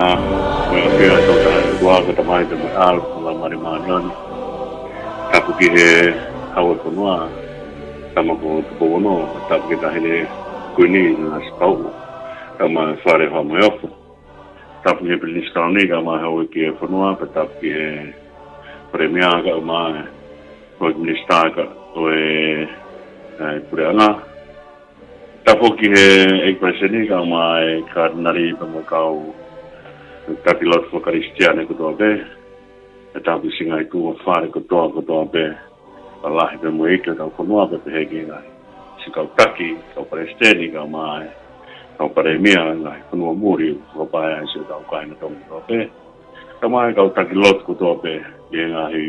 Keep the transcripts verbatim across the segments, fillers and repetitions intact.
Ko e ʻafio ʻa e Tokotaha ʻOtua, ko e Tamai pea mo e ʻAlo pea mo e Laumālie Māʻoniʻoni. Tapu ki he Hau ʻo e fonua, Tama ko Tupou Ono, tapu ki he Taʻahine Kuini Nanasipauʻu, kae ʻumaʻā e Fale ʻo e Haʻa Moheofo. Tapu ki he Pilinisi Kalauni kae ʻumaʻā e Houʻeiki ʻo e fonua, pea tapu ki he Palēmia kae ʻumaʻā e Houʻeiki Minisitā ʻo e, e Puleʻanga. Tapu ki he ʻEiki Palesiteni kae ʻumaʻā e Katinali pea mo e kau taki lotu faka-Kalisitiane kotoa pē. Pea tapu ki siʻi ngaahi tuofale kotoa, kotoa pē, ʻa e lahi pea mo e ʻeiki ʻo hotau fonua, pea pehē ki he ngaahi siʻi kau taki, kau palesiteni kae ʻumaʻā e kau palēmia ʻo e ngaahi fonua muli, fakapaea ai siʻotau kāinga Tonga kotoa pē. Kae ʻumaʻā e kau taki lotu kotoa pē ʻi he ngaahi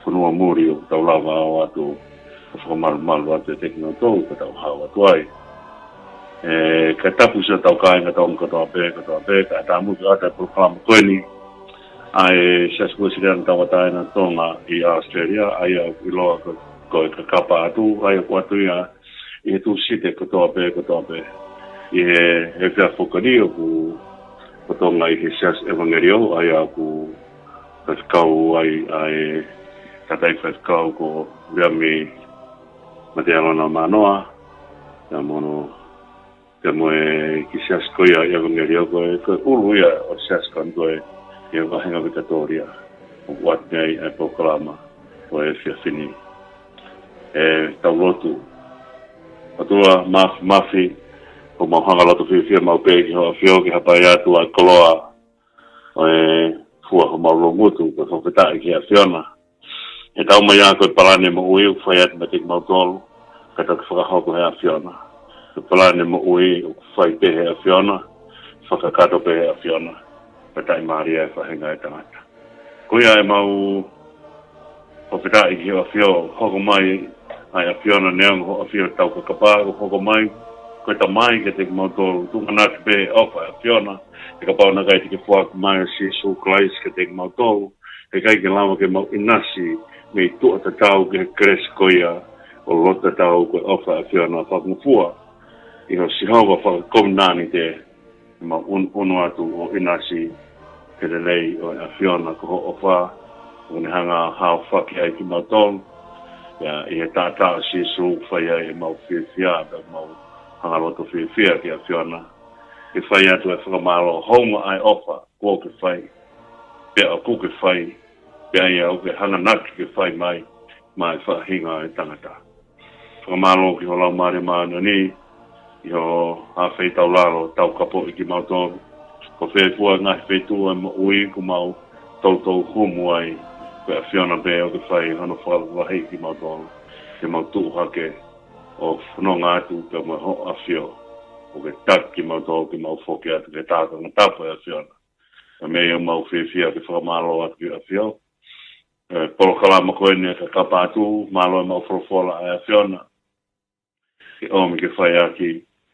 fonua muli ʻoku tau lava ʻo ʻoatu ʻo fakamalumalu atu ʻiate kinautolu ka tau haʻu atu ai. ʻE, kae tapu siʻotau kāinga Tonga kotoa pē, kotoa pē, kae ʻatā muʻa ke ʻoatu e polokalama ko eni ʻa e Siasi Uēsiliana Tauʻatāina ʻo Tonga ʻi ʻAositelēlia, ʻa ia ʻoku ʻiloa ko, ko e Kakapa Atu, ʻa ia ʻoku ʻoatu ia ʻi he Tūsite kotoa pē, kotoa pē. ʻI he, he efiafi ko eni ʻoku, ko Tonga ʻi he Siasi ʻEvangeliō, ʻa ia ʻoku faifekau ai ʻa e tangataʻeiki faifekau ko Viliami Matealona Manoa, pea mo hono, pea mo e kiʻi siasi ko ia ʻi ʻEvangeliō ko e, ko e ʻulu ia ʻo e siasi ko eni ko e, ʻi he vāhenga Vikatōlia, ʻoku ʻoatu ai e polokalama ʻo e efiafi ni. ʻE, tau lotu. ʻOtua Māfimafi, ʻoku mau hanga loto fiefia maʻu pē ki hoʻo ʻAfio ke hapai atu ʻa e koloa ʻo e fua homau loungutu, ko e fakafetaʻi ki he ʻAfiona. He tau mai ā ko e palani moʻui ʻoku fai atu meiate kimautolu, ka toki fakahoko ʻe he ʻAfiona. Ko e palani moʻui ʻoku fai pē ʻe he ʻAfiona, fakakakato pē ʻe he ʻAfiona, pea taʻimālie e faʻahinga ʻo e tangata. Ko ia ʻemau fakafetaʻi ki hoʻo ʻAfio, hoko mai ʻa e ʻAfiona neongo hoʻo ʻAfio tau kakapa, ʻoku hoko mai ko e Tamai kiate kimautolu, tuʻunga ʻaki pē ʻofa ʻa e ʻAfiona, he kapau naʻe ʻikai te ke foaki mai ʻa Sīsū Kalaisi kiate kimautolu, heʻikai ke lava ke mau ʻinasi mei tuʻa tatau ki he kelesi ko ia, ʻo loto tatau ko e ʻofa ʻa e ʻAfiona fakangofua ʻi hoʻo Sihova fakakovinānite, ʻemau ʻunuʻunu atu ʻo ʻinasi he lelei ʻo e ʻAfiona ko hoʻo ʻofa, ʻoku ne hanga ʻo haofaki ai kimautolu. Pea ʻi he taʻataʻa ʻo Sīsū fai ai ʻemau fiefia, pea mau hanga loto fiefia ki he ʻAfiona. Ke fai atu e fakamālō hounga ʻa e ʻofa kuo ke fai, pea ʻoku ke fai, pea ʻoku ke hanganaki ke fai mai maʻa e faʻahinga ʻo e tangata. Fakamālō ki ho Laumālie Māʻoniʻoni, ʻi hoʻo ʻafeitaulalo taukapoʻi kimautolu. Ko fē fua e ngaahi feituʻu ʻo e moʻui ʻoku mau toutou humu ai, ko e ʻAfiona pē ʻoku ke fai hono fakavahevaheʻi kimautolu, ke mau tuʻu hake ʻo fononga atu pea mo hoʻo ʻAfio, ʻoku ke taki kimautolu ke mau foki atu ki he tākanga tapu ʻo e ʻAfiona. Ka mei ai ʻoku mau fiefia ke fakamālō atu ki he ʻAfio. ʻE, polokalama ko eni ʻa e Kakapa Atu, mālō ʻemau folofola ʻa e ʻAfiona ke ʻomi ke fai ʻaki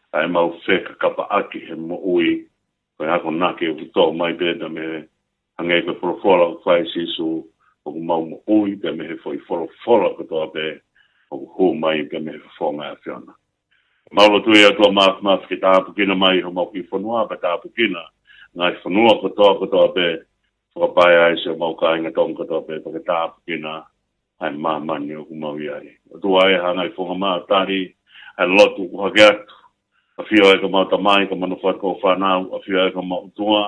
ʻa ʻemau fekakapaʻaki he moʻui, ko e akonaki ʻoku toʻo mai pē mei he, hangē ko e folofola ʻoku fai ʻe Sīsū, ʻoku mau moʻui pē mei he foʻi folofola kotoa pē ʻoku hū mai pē mei he fofonga ʻo e ʻAfiona. Mau lotu ʻe ʻOtua Māfimafi ke tāpuekina mai homau kiʻi fonua, pea tāpuekina ngaahi fonua kotoa, kotoa pē, fakapaea ai siʻomau kāinga Tonga kotoa pē, pea ke tāpuekina ʻa e māmani ʻoku mau ʻi ai. ʻOtua ē, hanga ʻi he fofonga mai ʻo tali ʻa e lotu ʻoku hake atu. ʻAfio ē ko homau tamai, ko homau fatu, ko e fānau, ʻafio ē ko homau ʻOtua,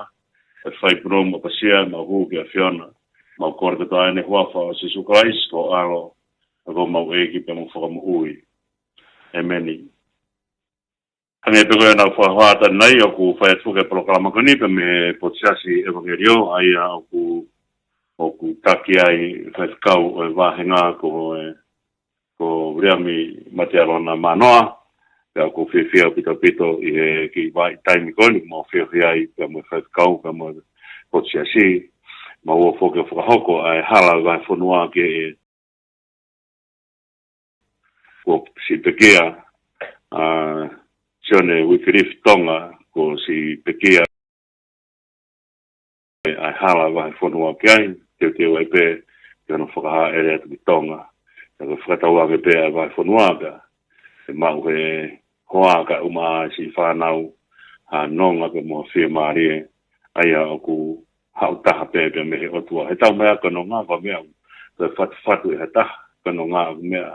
ʻe fai punu mo ʻapasia ʻemau hū ki he ʻAfiona. Mau kole kotoa ʻeni ʻi he huafa ʻo Sīsū Kalaisi, ko ho ʻAlo, ʻa ia ko homau ʻEiki pea mo Fakamoʻui. ʻĒmeni. Hangē pē ko ia naʻa ku fakahoa atu ʻanenai, ʻoku fai atu foki e polokalama ko eni pē mei he Potu Siasi ʻEvangeliō, ʻa ia ʻoku, ʻoku taki ai e faifekau ʻo e vāhenga ko e, ko Viliami Matealona Manoa, pea ʻoku ou fiefia ʻaupito ʻi he kiʻi vahaʻa taimi ko eni, mau feohi ai pea mo e faifekau, pea mo e Potu Siasi, mau ō foki ʻo fakahoko ʻa e hala ʻo e vahefonua ki he kuo siʻi pekia ʻa Sione Uikilifi Tonga, kuo siʻi pekia ʻa e hala ʻo e vahefonua ki ai, teuteu ai pē ke ʻoua naʻa fakahāʻele atu ki Tonga. Ka ko e fakatauange pē ʻa e vahefonua pea ʻe maʻu ʻe he hoa kae ʻumaʻā siʻi fānau ha nonga pea mo ha fiemālie ʻA ia ʻoku haʻu taha pē pea mei he ʻOtua. He tau mai ʻa e nonga ko e meʻa ʻoku toe fatufatu ʻe ha taha, ko e nonga ʻoku meʻa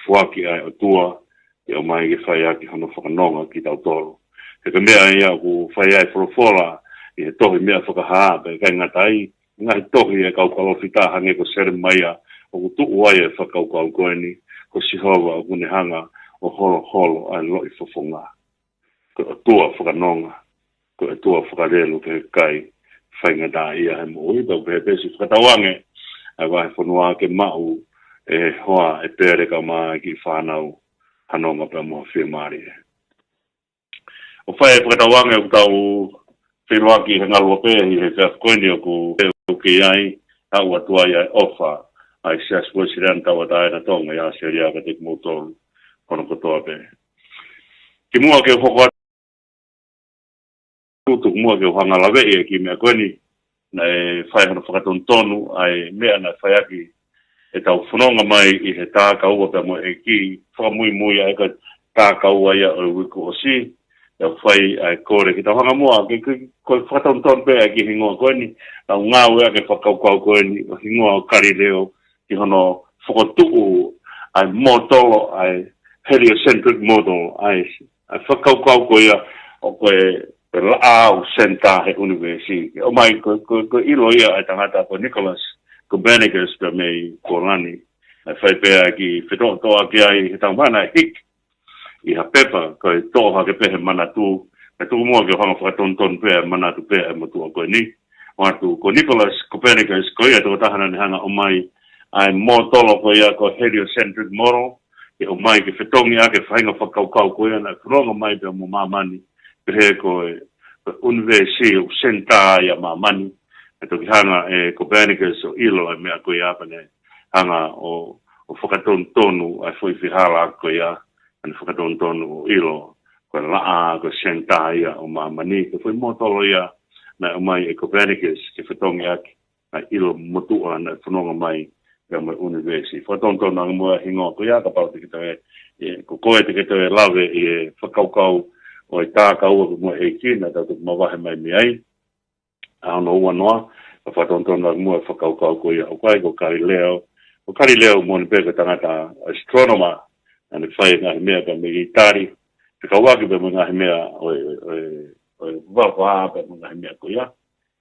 foaki ʻa e ʻOtua, ʻe ʻomai ke fai ʻaki hono fakanonga kitautolu. He ko e meʻa ia ʻoku fai ai e folofola ʻi he tohi Meʻa Fakahā, pea ʻikai ngata ai, ngaahi tohi ʻa e kau palōfita hangē ko Selemaia, ʻoku tuʻu ai e fakakaukau ko eni, ko Sihova ʻoku ne hanga ʻo holoholo ʻa e loʻifofonga. Ko e ʻOtua fakanonga, ko e ʻOtua fakalelu ke kai faingataʻaʻia he moʻui. Tau pehē pē siʻi fakatauange ʻa e vahefonua ke maʻu ʻe he hoa ʻe pele kae ʻumaʻā e kiʻi fānau ha nonga pea mo ha fiemālie. ʻO fai e fakatauange ʻoku tau feʻiloaki he ngaluope ʻi he efiafi ko eni ʻoku, ʻoku kei ai, ʻa ʻoku ʻoatu ai ʻa e ʻofa ʻa e Siasi Uēsiliana Tauʻatāina Tonga ʻi ʻAositelēlia kiate kimoutolu hono kotoa pē. Kimuʻa ke u hoko atu, tuku muʻa ke u hanga ʻo laveʻi e kiʻi meʻa ko eni, naʻe fai hono fakatonutonu ʻa e meʻa naʻe fai ʻaki ʻetau fononga mai ʻi he takaua pea mo e ʻEiki, fakamuimui ʻa e ka takaua ia ʻo e uike kuo ʻosi, ʻe fai ʻa e kole ke tau hanga muʻa, ke, ke, ko e fakatonutonu pē ʻa e kiʻi hingoa ko eni, ʻa e ngāueʻaki e fakakaukau ko eni, ʻo hingoa ʻo Kalileo, ki hono fokotuʻu ʻa e mōtolo, ʻa e heliocentric model, ʻa e, ʻa e fakakaukau ko ia ʻoku ʻi he laʻā ʻoku senitā he ʻunivēsi. Ke ʻomai ko, ko, ko e ʻilo ia ʻa e tangata ko Nicholas Copernicus pea mei Pōlani. Naʻe fai pē ʻa e kiʻi fetoʻotoʻa ki ai he taʻu mā naʻe hiki ʻi ha pepa, ko e Toʻo Hake Pē he Manatu, ka tuku muʻa ke u hanga ʻo fakatonutonu pē ʻa e manatu pē ʻa e motuʻa ko eni. ʻOatu ko Nicholas Copernicus, ko ia e tokotaha naʻa ne hanga ʻo ʻomai ʻa e mōtolo ko ia ko e heliocentric model, ke ʻomai ke fetongi ʻaki e faʻahinga fakakaukau ko ia naʻe fononga mai pea mo māmani, pehē ko e, ko e ʻunivēsi ʻoku senitā ia ʻa māmani. Naʻe toki hanga ʻe Copernicus ʻo ʻilo ʻa e meʻa ko ia pea ne hanga ʻo, ʻo fakatonutonu ʻa e foʻi fehālaaki ko ia, ʻa ʻene fakatonutonu ʻo ʻilo ko e laʻā ko e senitā ia ʻo māmani. Ko e foʻi mōtolo ia naʻe ʻomai ʻe Copernicus ke fetongi ʻaki ʻa e ʻilo motuʻa naʻe fononga mai pea mo e ʻunivēsi. Fakatonutonu ange muʻa e hingoa ko ia, kapau te ke toe, ē, ko koe te ke toe lave ʻi he fakakaukau ʻo e takaua pea mo e ʻEiki naʻa tau toki mavahe mai mei ai. ʻA hono ua noa, ka fakatonutonu ange muʻa e fakakaukau ko ia ʻoku ʻi ai ko Galileo. Ko Galileo moʻoni pē ko e tangata astronomer, naʻa ne fai e ngaahi meʻa pea mei ʻĪtali, fekauʻaki pea mo e ngaahi meʻa ʻo e, ʻo e, ʻo e vavā pea mo e ngaahi meʻa ko ia.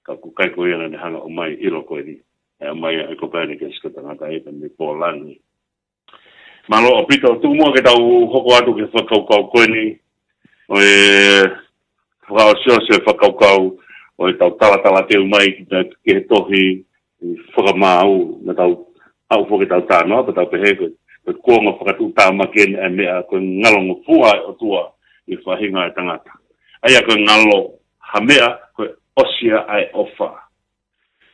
Ka ʻoku ʻikai ko ia naʻa ne hanga ʻo ʻomai e ʻilo ko eni. ʻE ʻomai ʻe Copernicus, ko e tangata ia pea mei Pōlani. Mālō ʻaupito, tuku muʻa ke tau hoko atu ki he fakakaukau ko eni, ʻo e fakaʻosiʻosi e fakakaukau ʻo ʻetau talatala teu mai ki he, ki he tohi Fakamaau, naʻa tau aʻu foki ʻetau talanoa, pea tau pehē ko e, ko e kuonga fakatuʻutāmaki eni ʻa e meʻa ko e ngalongofua ʻa e ʻOtua ʻi he faʻahinga ʻo e tangata. ʻA ia ko e ngalo ha meʻa, ko e ʻosi ia ʻa e ʻofa.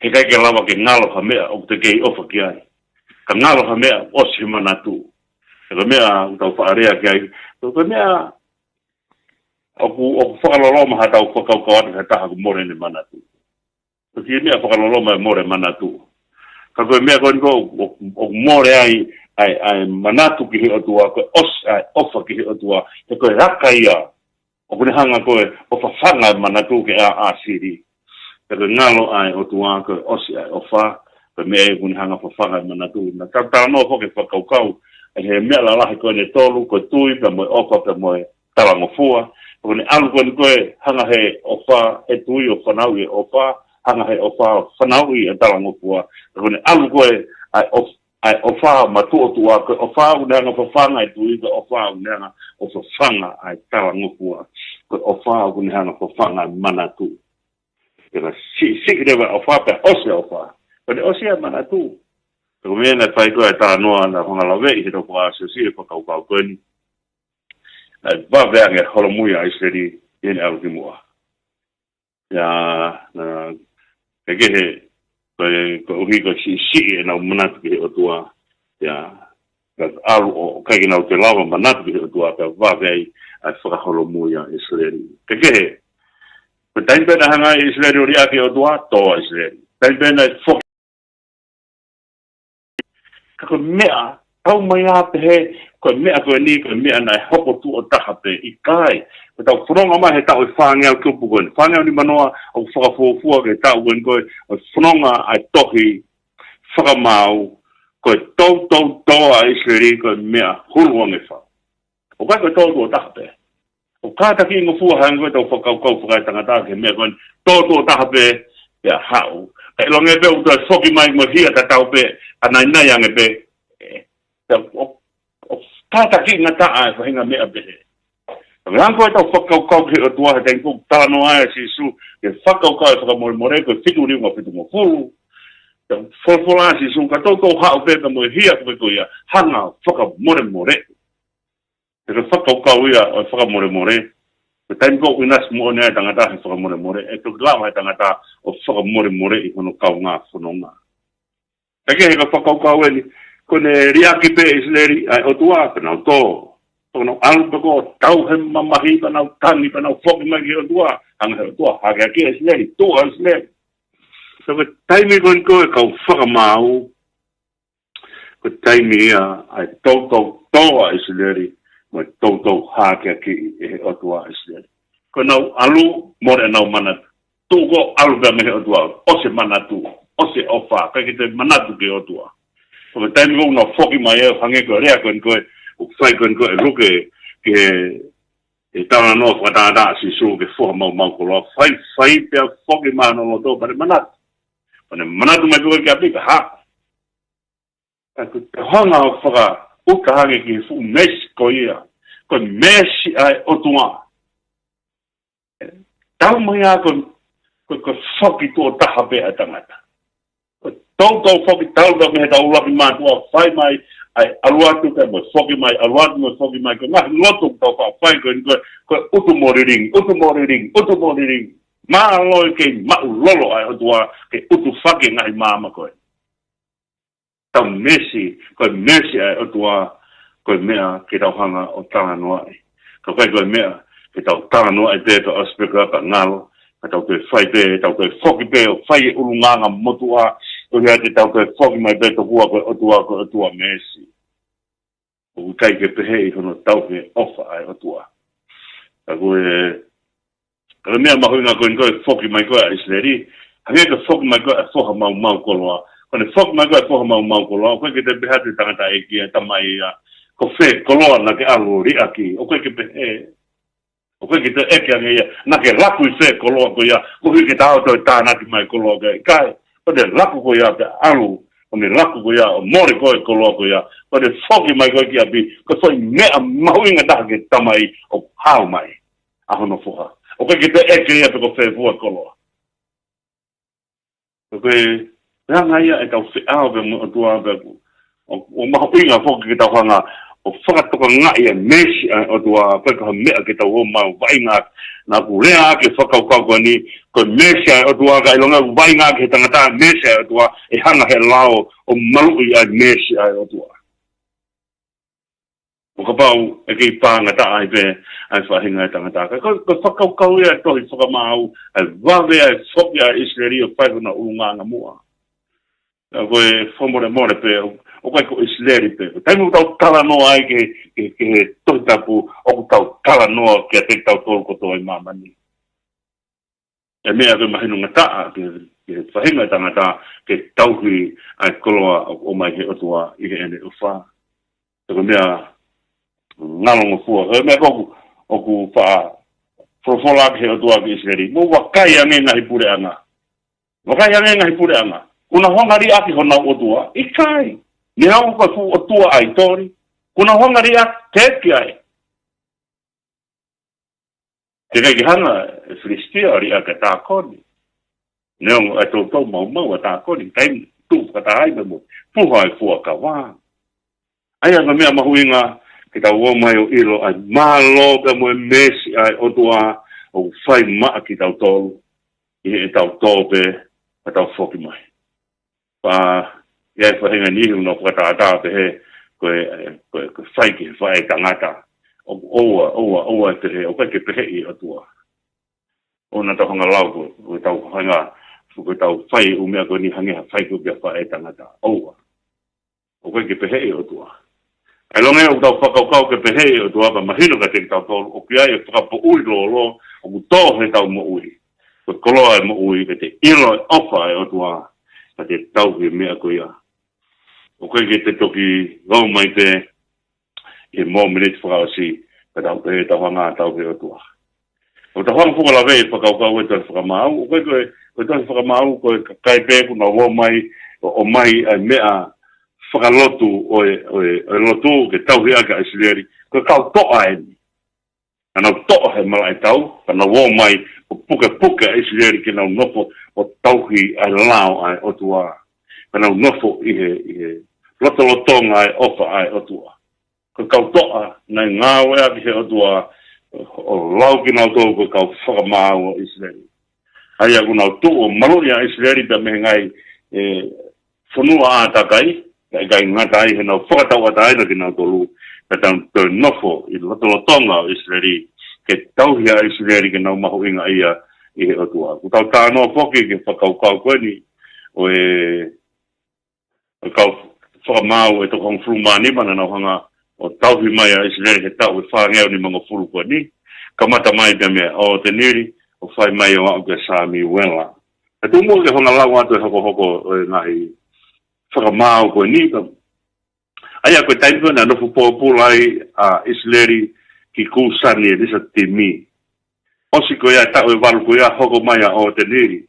He ʻikai ke lava ke ngalo ha meʻa ʻoku te kei ʻofa ki ai. Ka ngalo ha meʻa ʻosi he manatu. He ko e meʻa ʻoku tau faʻa lea ki ai, ko e, ko e meʻa ʻoku, ʻoku fakaloloma haʻatau fakakaukau atu ki ha taha ʻoku mole ʻene manatu. Ko e kiʻi meʻa fakaloloma e mole manatu. Ka ko e meʻa ko eni ko ē ʻoku, ʻoku mole ai ʻa e, ʻa e manatu ki he ʻOtua, ko e ʻosi ʻa e ʻofa ki he ʻOtua, he ko e laka ia ʻoku ne hanga ko ē ʻo fafanga e manatu ke ʻāʻāsili. He ko e ngalo ʻa e ʻOtua ko e ʻosi ʻa e ʻofa, ko e meʻa ia ʻoku ne hanga ʻo fafanga e manatu. Naʻa tau talanoa foki he fakakaukau, ʻi he meʻa lalahi ko eni ʻe tolu, ko e tui, pea mo e ʻofa, pea mo e talangofua. ʻOku ne ʻalu ko eni ko ē hanga he ʻofa, he tui ʻo fanauʻi e ʻofa, hanga he ʻofa ʻo fanauʻi e talangofua. ʻOku ne ʻalu ko ē ʻa e ʻof-, ʻa e ʻofa matuʻotuʻa, ko e ʻofa ʻoku ne hanga ʻo fafanga e tui, ko e ʻofa ʻoku ne hanga ʻo fafanga ʻa e talangofua, ko e ʻofa ʻoku ne hanga ʻo fafanga e manatu. Pea ka siʻisiʻi leva e ʻofa pea ʻosi e ʻofa, pea ne ʻosi e manatu. Pea ko e meʻa naʻe fai ko ē ʻa e talanoa naʻa ku hanga ʻo laveʻi he tau fakaʻosiʻosi e fakakaukau ko eni. Naʻe vave ange e holomui ʻa ʻIsileli ʻi heʻene ʻalu ki muʻa. ʻIa, naʻe kehekehe, ko e, koeʻuhi ko e siʻisiʻi ʻenau manatu ki he ʻOtua. ʻIa, ka ʻalu ʻo, ʻikai ke nau toe lava manatu ki he ʻOtua, pea vave ai ʻa e fakaholomui ʻa ʻIsileli. Kehekehe, ko e taimi pē naʻe hanga ai ʻe ʻIsileli ʻo liʻaki e ʻOtua, tō ʻa ʻIsileli. Taimi pē naʻe foki Ka ko e meʻa Tau mai ā pehē, ko e meʻa ko eni, ko e meʻa naʻe hoko tuʻo taha pē, ʻikai. Ko ʻetau fononga mai he taʻu ʻe fāngeau tupu ko eni. Fāngeau nimanoa ʻoku fakafuofua ki he taʻu ko eni ko e, ʻo e fononga ʻa e tohi fakamaau, ko e toutou tō ʻa ʻIsileli ko e meʻa hulu ange fau. ʻOku ʻikai ko e tō tuʻo taha pē. ʻOku kātakiʻi ngofua hangē ko ʻetau fakakaukau fakaetangata ki he meʻa ko eni, tō tuʻo taha pē, pea haʻu. Ka ʻilonga pē ʻoku toe foki mai mo e hia tatau pē, ʻa nainai ange pē. ʻE, pea ʻo, ʻo kātakiʻi ngataʻa e faʻahinga meʻa pehē. Ka meʻa ko ʻetau fakakaukau ki he ʻOtua he taimi ko ē ʻoku talanoa ai ʻa Sīsū, ki he fakakaukau e fakamolemole, ko e fitu liunga fitungofulu. Pea folofola ʻa Sīsū, ka toutou haʻu pē pea mo e hia ko ē ko ia, hanga ʻo fakamolemole. He ko e fakakaukau ia ʻo e fakamolemole. Ko e taimi ko ē ʻoku ʻinasi moʻoni ai e tangata he fakamolemole, ʻe toki lava e tangata ʻo fakamolemoleʻi hono kaungā fononga. ʻE kehe, ko e fakakaukau eni, ko ʻene liʻaki pē ʻe ʻIsileli ʻa e ʻOtua, pea nau tō. Pea nau ʻalu pē ʻo tau he mamahi, pea nau tangi, pea nau foki mai ki he ʻOtua. Hanga he ʻOtua ʻo hakeakiʻi ʻa ʻIsileli, tuʻu ʻa ʻIsileli. So ko e taimi ko eni ko e kau fakamaau, ko e taimi ia ʻa e toutou tō ʻa ʻIsileli, mo e toutou hakeakiʻi ʻe he ʻOtua ʻa ʻIsileli. Ko ʻenau ʻalu, mole ʻenau manatu. Tuʻu ʻo ʻalu pē mei he ʻOtua, ʻosi e manatu, ʻosi e ʻofa, ʻikai ke toe manatu ki he ʻOtua. Ko e taimi ko ē ʻoku nau foki mai ai, hangē ko e lea ko eni ko ē, ʻoku fai ko eni ko ē ʻe Luke ki he, he talanoa fakatātā ʻa Sīsū ki he foha maumau koloa, fai, fai pea foki mai hono loto, pea ne manatu. Pea ne manatu mai pē ki ʻapi pea haʻu. Ka ko e hanga ʻo fakaʻuta ange ki he fuʻu meesi ko ia, ko e meesi ʻa e ʻOtua. Tau mai ā ko e, ko e, ko e foki tuʻo taha pē ʻa e tangata. Ko e toutou foki, tau ka mei he tau ʻuluaki mātuʻa, fai mai ʻa e ʻalu atu pea mo e foki mai, ʻalu atu mo e foki mai, ko e ngaahi lotu ʻoku tau faʻa fai ko eni ko e, ko e utu mo lilingi, utu mo lilingi, utu mo lilingi. Mālō e kei maʻulolo ʻa e ʻOtua ke utu faki e ngaahi maama ko ē. Tau meesi, ko e meesi ʻa e ʻOtua, ko e meʻa ke tau hanga ʻo talanoaʻi. Ka ʻoku ʻikai ko e meʻa ke tau talanoaʻi pē ka ʻosi pē ka ngalo, ka tau toe fai pē, tau toe foki pē ʻo fai e ʻulungaanga motuʻa, ʻo ia te tau toe foki mai pē tokua ko e ʻOtua, ko e ʻOtua meesi. ʻOku ʻikai ke pehē ʻi hono tauhi e ʻofa ʻa e ʻOtua. Ka ko e, ka ko e meʻa mahuʻinga ko eni ko e foki mai ko ē ʻa ʻIsileli, hangē ko e foki mai ko ē ʻa e foha maumau koloa. Ko ʻene foki mai ko ē ʻa e foha maumau koloa, ʻoku ʻikai ke toe pehē atu e tangataʻeiki ʻa e tamai ia, ko fē koloa naʻa ke ʻalu ʻo liʻaki, ʻoku ʻikai ke pehē. ʻOku ʻikai ke toe ʻeke ange ia, naʻa ke laku ʻi fē koloa ko ia, koeʻuhi ke ta ō ʻo tānaki mai koloa ko ia, ʻikai, ko ʻene laku ko ia pea ʻalu, ko ʻene laku ko ia ʻo mole ko ē koloa ko ia, ko ʻene foki mai ko ē ki ʻapi, ko e foʻi meʻa mahuʻinga taha ki he tamai ʻoku hao mai ʻa hono foha. ʻOku ʻikai ke toe ʻeke ia pe ko fē fua koloa. Ko e, ko e anga ia ʻetau feʻao pea mo e ʻOtua pea ʻoku, ʻo, ʻo mahuʻinga foki ke tau hanga ʻo fakatokangaʻi e meesi ʻa e ʻOtua, ʻikai ko ha meʻa ke tau ō mai ʻo vaʻinga, naʻa ku lea ki he fakakaukau ko eni, ko e meesi ʻa e ʻOtua, ka ʻilonga ʻoku vaʻinga ki he tangata e meesi ʻa e ʻOtua, ʻe hanga he lao ʻo maluʻi ʻa e meesi ʻa e ʻOtua. ʻO kapau ʻe kei pāngataʻa ai pē ʻa e faʻahinga e tangata. Ka ko, ko e fakakaukau ia e tohi fakamaau, ʻa e vave ʻa e foki ʻa ʻIsileli ʻo fai hona ʻulungaanga muʻa. Ka ko e fakamolemole pē, ʻo, ʻoku ʻikai ko ʻIsileli pē. Ko e taimi ʻoku tau talanoa ai ki he, ki he, ki he Tohi Tapu, ʻoku tau talanoa kiate kitautolu kotoa ʻi māmani. ʻE meʻa ke mahino ngataʻa ki he, ki he faʻahinga e tangata ke tauhi ʻa e koloa ʻoku ʻomai he ʻOtua ʻi heʻene ʻofa. Ko e meʻa ngalongofua. Ko e meʻa ko ē ʻoku, ʻoku faʻa folofola ki he ʻOtua ki ʻIsileli. Mou vakai ange ngaahi puleʻanga. Vakai ange ngaahi puleʻanga. Kuo nau hanga liʻaki honau ʻotua? ʻIkai. Neongo ko e fuʻu ʻotua ʻaitoli, kuo nau hanga liʻaki, teʻeki ai. Teʻeki ke hanga ʻe Filisitia ʻo liʻaki ʻa Tākoni. Neongo ʻa e toutou maumau ʻa Tākoni, taimi tuʻu fakataha ai mo e puha e fuakava. ʻA ia ko e meʻa mahuʻinga ke tau ō mai ʻo ʻilo ai, mālō pea mo e meesi ʻa e ʻOtua ʻoku fai maʻa kitautolu ʻi heʻetau tō pē ka tau foki mai. Pea ʻi ai e faʻahinga niʻihi ʻoku nau fakatātā pehē ko e, ko e, ko e fai ki he faʻē tangata. ʻOua, ʻoua, ʻoua ʻe pehē, ʻoku ʻikai ke pehē ʻe he ʻOtua. ʻOua naʻa tau hanga lau ko, ko ʻetau hanga, ko ʻetau fai e ʻū meʻa ko eni hangē ha fai ko ē ki ha faʻē tangata. ʻOua. ʻOku ʻikai ke pehē ʻe he ʻOtua. ʻAi longe ʻoku tau fakakaukau ke pehē ʻe he ʻOtua pea mahino kiate kitautolu ʻoku ʻi ai e fakapoʻuli lōlō ʻoku tō he tau moʻui. Ko e koloa e moʻui pea te ʻilo e ʻofa ʻa e ʻOtua, pea te tauhi e meʻa ko ia. ʻOku ʻikai ke te toki lau mai pē ʻi he mōmeniti fakaʻosi, ka tau pehē tau hanga tauhi e ʻOtua. ʻOku tau hanga foki ʻo lave e fakakaukau e tohi Fakamaau, ʻoku ʻikai ko e, ko e tohi Fakamaau ko e kakai pē kuo nau ō mai, ʻo, ʻomai ʻa e meʻa fakalotu ʻo e, ʻo e, ʻo e lotu ke tauhi ʻaki ʻa ʻIsileli, ko e kau toʻa eni. Ka nau toʻa he malaʻe tau, ka nau ō mai ʻo pukepuke ʻa ʻIsileli ke nau nofo ʻo tauhi ʻa e lao ʻa e ʻOtua. Ka nau nofo ʻi he, ʻi he lotolotonga ʻa e ʻofa ʻa e ʻOtua. Ko e kau toʻa naʻe ngāueʻaki ʻe he ʻOtua ʻo lau kinautolu ko e kau fakamaau ʻo ʻIsileli. ʻA ia kuo nau tuʻu ʻo maluʻi ʻa ʻIsileli pea mei he ngaahi, ē, fonua ʻātakai, pea ʻikai ngata ai he nau fakatauʻatāina kinautolu, pea tau toe nofo ʻi lotolotonga ʻo ʻIsileli, ke tauhi ʻa ʻIsileli ke nau mahuʻingaʻia ʻi he ʻOtua. Kuo tau talanoa foki ki he fakakaukau ko eni ʻo e ʻo e kau fakamaau ʻe toko hongofulu mā nima naʻa nau hanga ʻo tauhi mai ʻa ʻIsileli he taʻu ʻe fāngeau nimangofulu ko eni. Kamata mai pē mei ʻOtenili, ʻo fai mai ʻo aʻu kia Samiuela. Ka tuku muʻa ke u hanga ʻo lau atu e hokohoko ʻo e ngaahi fakamaau ko eni ka. ʻA ia ko e taimi ko ē naʻe nofo pōpula ai ʻa ʻIsileli ki Kusani-Lisatimi. ʻOsi ko ia e taʻu ʻe valu ko ia hoko mai ʻa ʻOtenili.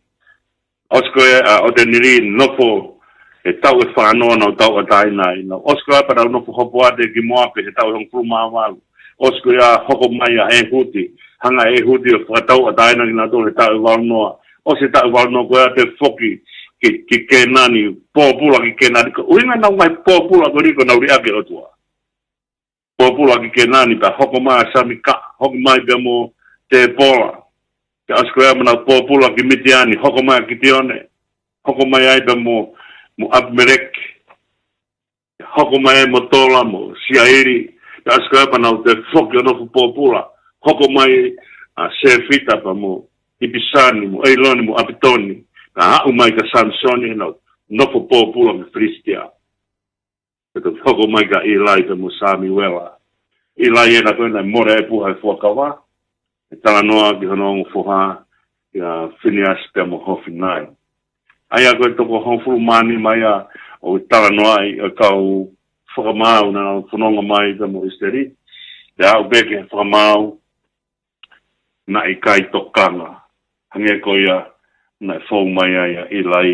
ʻOsi ko ia ʻa ʻOtenili nofo he taʻu ʻe fāngofulu nau tauʻatāina ai. Nau ʻosi ko ia pea nau nofo hopoate ki Moape he taʻu ʻe hongofulu mā valu. ʻOsi ko ia hoko mai ʻa ʻEhuti. Hanga ʻe ʻEhuti ʻo fakatauʻatāina kinautolu he taʻu ʻe valu noa. ʻOsi e taʻu ʻe valu noa ko ia pea foki ki, ki Kēnani, pōpula ki Kēnani. Ko e ʻuhinga ʻenau ngaahi pōpula ko eni ko ʻenau liʻaki e ʻOtua. Pōpula ki Kēnani, pea hoko mai ʻa Samika, hoko mai pea mo Tēpola. Pea ʻosi ko ia ʻenau pōpula ki Mitiani, hoko mai ʻa Kitione, hoko mai ai pea mo, mo ʻApimeleki, hoko mai ai mo Tola, mo Siaili, pea ʻosi ko ia pea nau toe foki ʻo nofo pōpula, hoko mai ʻa Sefita pea mo ʻIpisani, mo ʻEiloni, mo ʻApitoni, pea aʻu mai kia Samisoni, ʻenau nofo pōpula ki Filisitia. Pea toe hoko mai kia ʻIlai pea mo Samiuela. ʻIlai ena ko ē naʻe mole ai e puha ʻo e fuakava. ʻE talanoa ki hono ongo foha, kia Finiasi pea mo Hofinai. ʻA ia ko e toko hongofulu mā nima ia ʻoku talanoa ai ʻa e kau fakamaau naʻa nau fononga mai pea mo ʻIsileli. Pea aʻu pē ki he fakamaau naʻe ʻikai tokanga. Hangē ko ia naʻe fou mai ai ʻa ʻIlai,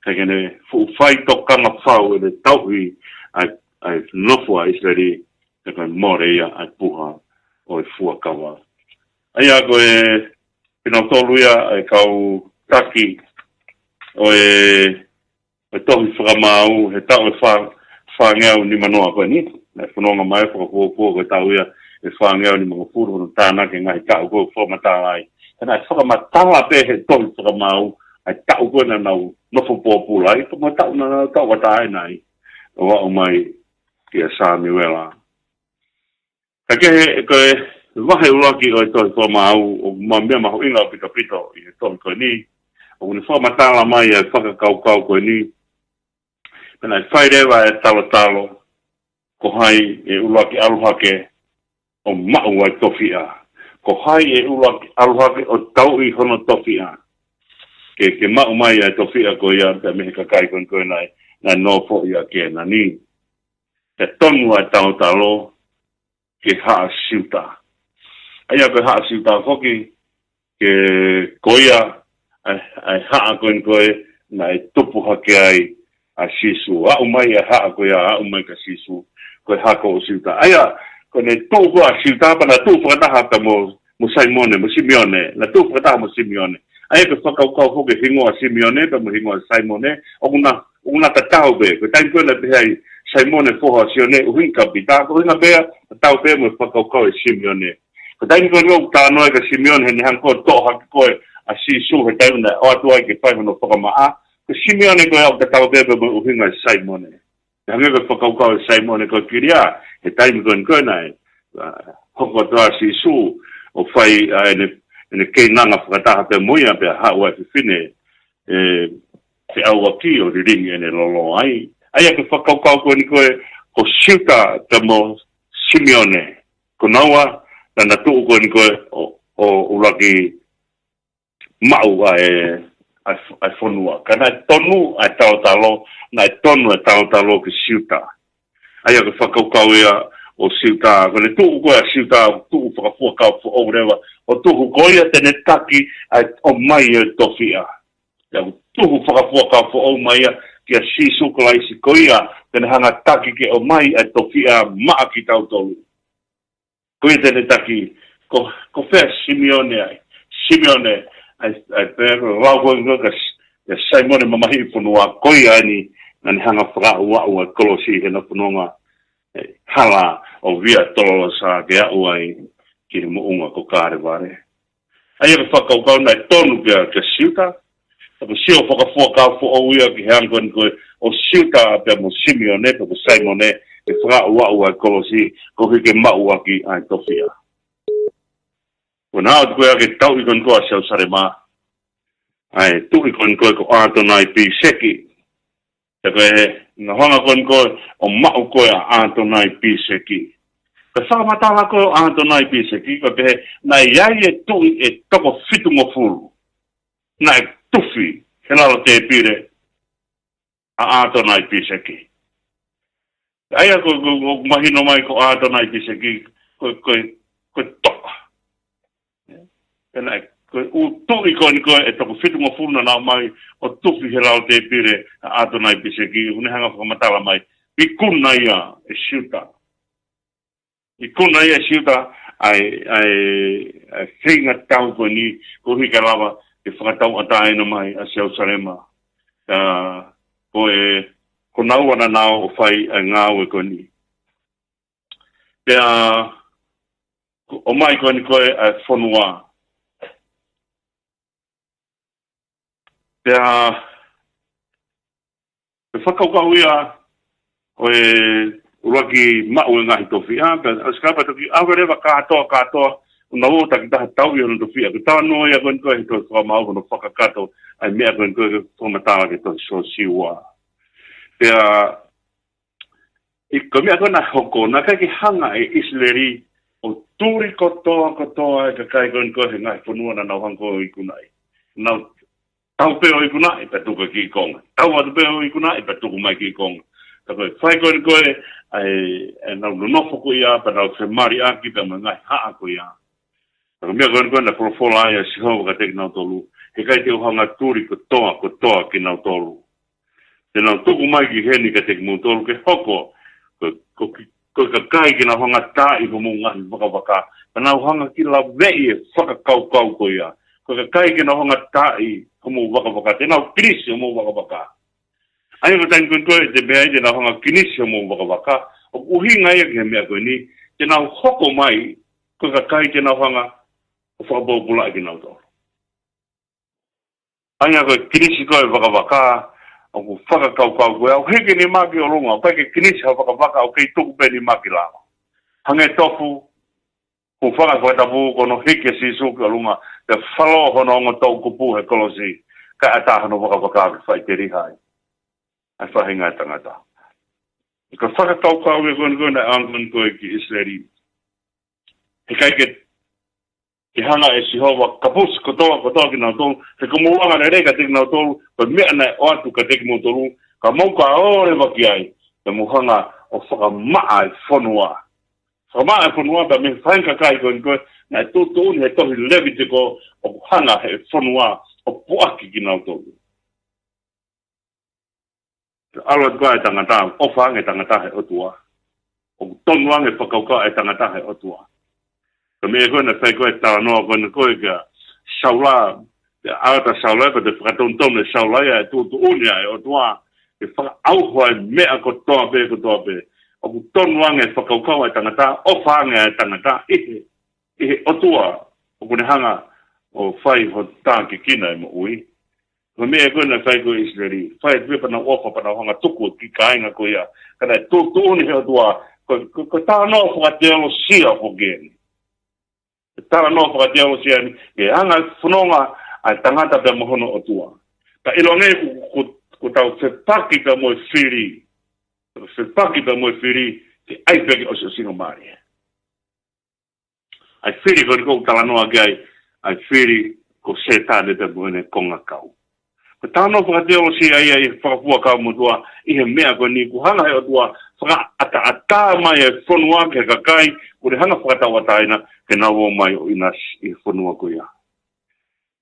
ka ke ne fuʻu fai tokanga fau ʻene tauhi ʻa e, ʻa e nofo ʻa ʻIsileli, pea ko e mole ia ʻa e puha ʻo e fuakava. ʻA ia ko e, kinautolu ia ʻa e kau taki ʻo e ʻo e tohi Fakamaau he taʻu ʻe fā, fāngeau nimanoa ko eni. Naʻe fononga mai fakafuofua ko e taʻu ia ʻe fāngeau nimangofulu, hono tānaki e ngaahi taʻu ko ē ʻoku fakamatala ai. Ka naʻe fakamatala pē he tohi Fakamaau ʻa e taʻu ko ē naʻa nau nofo pōpula ai, pea mo e taʻu naʻa nau tauʻatāina ai, ʻo aʻu mai kia Samiuela. Ka ko e, ko e vahe ʻuluaki ʻo e tohi Fakamaau, ʻoku ma-, meʻa mahuʻinga ʻaupito ʻi he tohi ko eni, ʻoku ne fakamatala mai ʻa e fakakaukau ko eni, pea naʻe fai leva e talotalo, ko hai ʻe ʻuluaki ʻalu hake ʻo maʻu ʻa e tofiʻa. Ko hai ʻe ʻuluaki ʻalu hake ʻo tauʻi hono tofiʻa. Ke, ke maʻu mai ʻa e tofiʻa ko ia, pea mei he kakai ko eni ko ē naʻe, naʻe nofo ʻia Kēnani. Pea tonu ʻa e talotalo, ki he haʻa Siuta. ʻA ia ko e haʻa Siuta foki, ke ko ia ʻa e, ʻa e haʻa ko eni ko ē naʻe tupu hake ai ʻa Sīsū. Aʻu mai ʻa e haʻa ko ia, aʻu mai kia Sīsū, ko e hako ʻo Siuta. ʻA ia, ko ʻene tuʻu ko ē ʻa Siuta pea na tuʻu fakataha pea mo, mo Saimone, mo Simione. Na tuʻu fakataha mo Simione. ʻA ia ko e fakakaukau foki e hingoa Simione, pea mo e hingoa Saimone, ʻoku na, ʻoku na tatau pē. Ko e taimi ko ē naʻe pehē ai Saimone foha ʻo Sione, ʻuhinga Pita, ko e ʻuhinga pē ia, tatau pē mo e fakakaukau ʻe Simione. Ko e taimi ko ē ʻoku talanoa ai kia Simione, heʻene hanga ko ē ʻo toʻo hake ko ē ʻa Sīsū, he taimi naʻe ʻoatu ai ke fai hono fakamaʻa. Ko Simione ko ia ʻoku tatau pē pea mo e ʻuhinga ʻe Saimone. Hangē ko e fakakaukau ʻe Saimone ko e kilia, he taimi ko eni ko ē naʻe, ʻa, hoko atu ʻa Sīsū, ʻo fai, ʻa, ʻene, ʻene keinanga fakataha pea mo ia pea haʻu ʻa e fefine, ʻe, feʻauaki ʻo lilingi ʻene lolo ai. ʻA ia ko e fakakaukau ko eni ko ē, ʻo Siuta pea mo Simione. Ko naua naʻa na tuʻu ko eni ko ē ʻo, ʻo ʻuluaki maʻu ʻa e, ʻa e, ʻa e fonua. Ka naʻe tonu ʻa e talotalo, naʻe tonu ʻa e talotalo ki Siuta. ʻA ia ko e fakakaukau ia ʻo Siuta, ko ʻene tuʻu ko ē ʻa Siuta, tuʻu fakafuakava foʻou leva, ʻo tuhu ko ia te ne taki ʻa e ʻomai ʻo e tofiʻa. ʻA ia ko e tuhu fakafuakava foʻou mai ia kia Sīsū Kalaisi, ko ia te ne hanga taki ke ʻomai ʻa e tofiʻa maʻa kitautolu. Ko ia te ne taki, ko, ko fē ʻa Simione ai? Simione, ʻa e, ʻa e pea lau ko ē ko ē kia S-, kia Saimone mamahiʻi fonua, ko ia eni naʻa ne hanga fakaaʻuaʻu ʻa e kolosi ʻi heʻena fononga, ē, hala ʻo Via Dolorosa ke aʻu ai ki he moʻunga ko Kalevale. ʻA ia ko e fakakaukau naʻe tonu kia, kia Siuta, ka ko e sio fakafuakava foʻou ia ki he anga ko eni ko ē ʻo Siuta pea mo Simione, pea ko Saimone, ke fakaaʻuaʻu ʻa e kolosi, koeʻuhi ke maʻu ʻaki ʻa e tofiʻa. Ko ʻena ō atu ko ia ki he tauʻi ko eni ko ē ʻa Selusalema, ʻa e tuʻi ko eni ko ē ko ʻAtonai Pīseki. Pea ko e, naʻa na hanga ko eni ko ē ʻo maʻu ko ē ʻa ʻAtonai Pīseki. Ko e fakamatala ko ē ʻo ʻAtonai Pīseki, ko e pehē naʻe ʻi ai e tuʻi ʻe toko fitungofulu naʻe tufi he lalo tēpile ʻa ʻAtonai Pīseki. ʻA ia ko, ko, ko mahino mai ko ʻAtonai Pīseki, ko, ko, ko e toʻa. Pea naʻe, ko e ʻū tuʻi ko eni ko ē ʻe toko fitungofulu naʻa nau ōmai ʻo tufi he lalo tēpile ʻa ʻAtonai Pīseki, ʻoku ne hanga fakamatala mai, ikuna ia ʻe Siuta. Ikuna ia ʻe Siuta ʻa e, ʻa e, ʻa e feingatau ko eni, koeʻuhi ke lava ke fakatauʻatāina mai ʻa Selusalema. ʻA, ko e, ko naua naʻa na ō ʻo fai ʻa e ngāue ko eni. Pea, ko, ʻomai ko eni ko ē ʻa e fonua. Pea, ko e fakakaukau ia ʻo e ʻuluaki maʻu e ngaahi tofiʻa, pea ʻosi ka pea toki ʻave leva kātoa, kātoa, ʻo nau ō takitaha tauʻi hono tofiʻa. Ko e talanoa ia ko eni ko ē he tohi Fakamaau, ko hono fakakakato ʻa e meʻa ko eni ko ē ke fakamatala ki he tohi Siosiua. Pea, ʻi, ko e meʻa ko ē naʻe hoko, naʻe ʻikai ke hanga ʻe ʻIsileli ʻo tuli kotoa, kotoa e kakai ko eni ko ē he ngaahi fonua naʻa nau hanga ko ē ʻo ikunaʻi. Nau tau pē ʻo ikunaʻi, pea tuku ki konga. Tau atu pē ʻo ikunaʻi, pea tuku mai ki konga. Ka ko e fai ko eni ko ē, ʻa e, ʻenau nonofo ko ia, pea nau femaliʻaki pē mo e ngaahi haʻa ko ia. Ka ko e meʻa ko eni ko ē naʻe folofola ai ʻa Sihova kiate kinautolu, he ʻikai te u hanga tuli kotoa, kotoa kinautolu. Te nau tuku mai ki heni kiate kimoutolu ke hoko ko, ko, ko e kakai ke nau hanga taaʻi homou ngaahi vakavaka. Ka nau hanga ki laveʻi e fakakaukau ko ia. Ko e kakai ke nau hanga taaʻi homou vakavaka. Te nau kilisi homou vakavaka. ʻA ia ko e taimi ko eni ko ē te mea ai te nau hanga kilisi homou vakavaka. ʻOku ʻuhinga ia ki he meʻa ko eni. Te nau hoko mai ko e kakai te nau hanga ʻo fakapōpulaʻi kinautolu. ʻA ia ko e kilisi ko ē vakavaka, ʻoku fakakaukau ko ē, ʻoku hiki nima ki ʻolunga, ʻoku ʻikai ke kilisi ha vakavaka, ʻoku kei tuku pē nima ki lalo. Hangē tofu, ʻoku fanga fakatapu ko hono hiki ʻa Sīsū ki ʻolunga, pea falo hono ongo toʻukupu he kolosi, kae ʻatā hono vakavaka ke faʻiteliha ai ʻa e faʻahinga ʻo e tangata. Ko e fakakaukau ia ko eni ko ē naʻe ʻoange ko eni ko ē ki ʻIsileli. He ʻikai ke ke hanga ʻe Sihova kapusi kotoa, kotoa kinautolu, he ko homou angalelei kiate kinautolu, ko e meʻa naʻe ʻoatu kiate kimoutolu, ka mou ka ō leva ki ai, pea mou hanga ʻo fakamaʻa e fonua. Fakamaʻa e fonua, pea mei he faʻahinga kakai ko eni ko ē, naʻe tuʻutuʻuni he tohi Levitiko, ʻoku hanga he fonua ʻo puʻaki kinautolu. ʻAlu atu ko ē e tangata, ʻofa ange e tangata he ʻOtua. ʻOku tonu ange e fakakaukau e tangata he ʻOtua. Ko e meʻa ko ē naʻe fai ko ē e talanoa ko eni ko ē kia Saula, ʻa e ʻata Saula, pea toe fakatonutonu ʻe Saula ia e tuʻutuʻuni ʻa e ʻOtua, ke fakaʻauha e meʻa kotoa pē, kotoa pē. ʻOku tonu ange e fakakaukau e tangata, ʻofa ange e tangata ʻi he, ʻi he ʻOtua, ʻoku ne hanga ʻo fai hono tākiekina e moʻui. Ko e meʻa ko ē naʻe fai ko ē ʻe ʻIsileli. Fai atu pē pea nau ʻofa pea nau hanga tuku e kiʻi kāinga ko ia. Ka naʻe tuʻutuʻuni he ʻOtua. Ko, ko, ko e talanoa fakateolosia foki eni. Ko e talanoa fakateolosia eni. Ke hanga e fononga ʻa e tangata pea mo hono ʻOtua. Ka ʻiloange ko, ko, ko ʻetau fepaki pea mo e fili. Fepaki pea mo e fili, ke ʻai pē ke ʻosiʻosingamālie. ʻA e fili ko eni ʻoku ou talanoa ki ai, ʻa e fili ko Sētane pea mo ʻene kongakau. Ko e talanoa fakateolosia ia ʻi he Fakafuakava Motuʻa, ʻi he meʻa ko eni kuo hanga he ʻOtua fakaʻataʻatā mai e fonua ki he kakai kuo ne hanga fakatauʻatāina ke nau ō mai ʻo ʻinasi ʻi he fonua ko ia.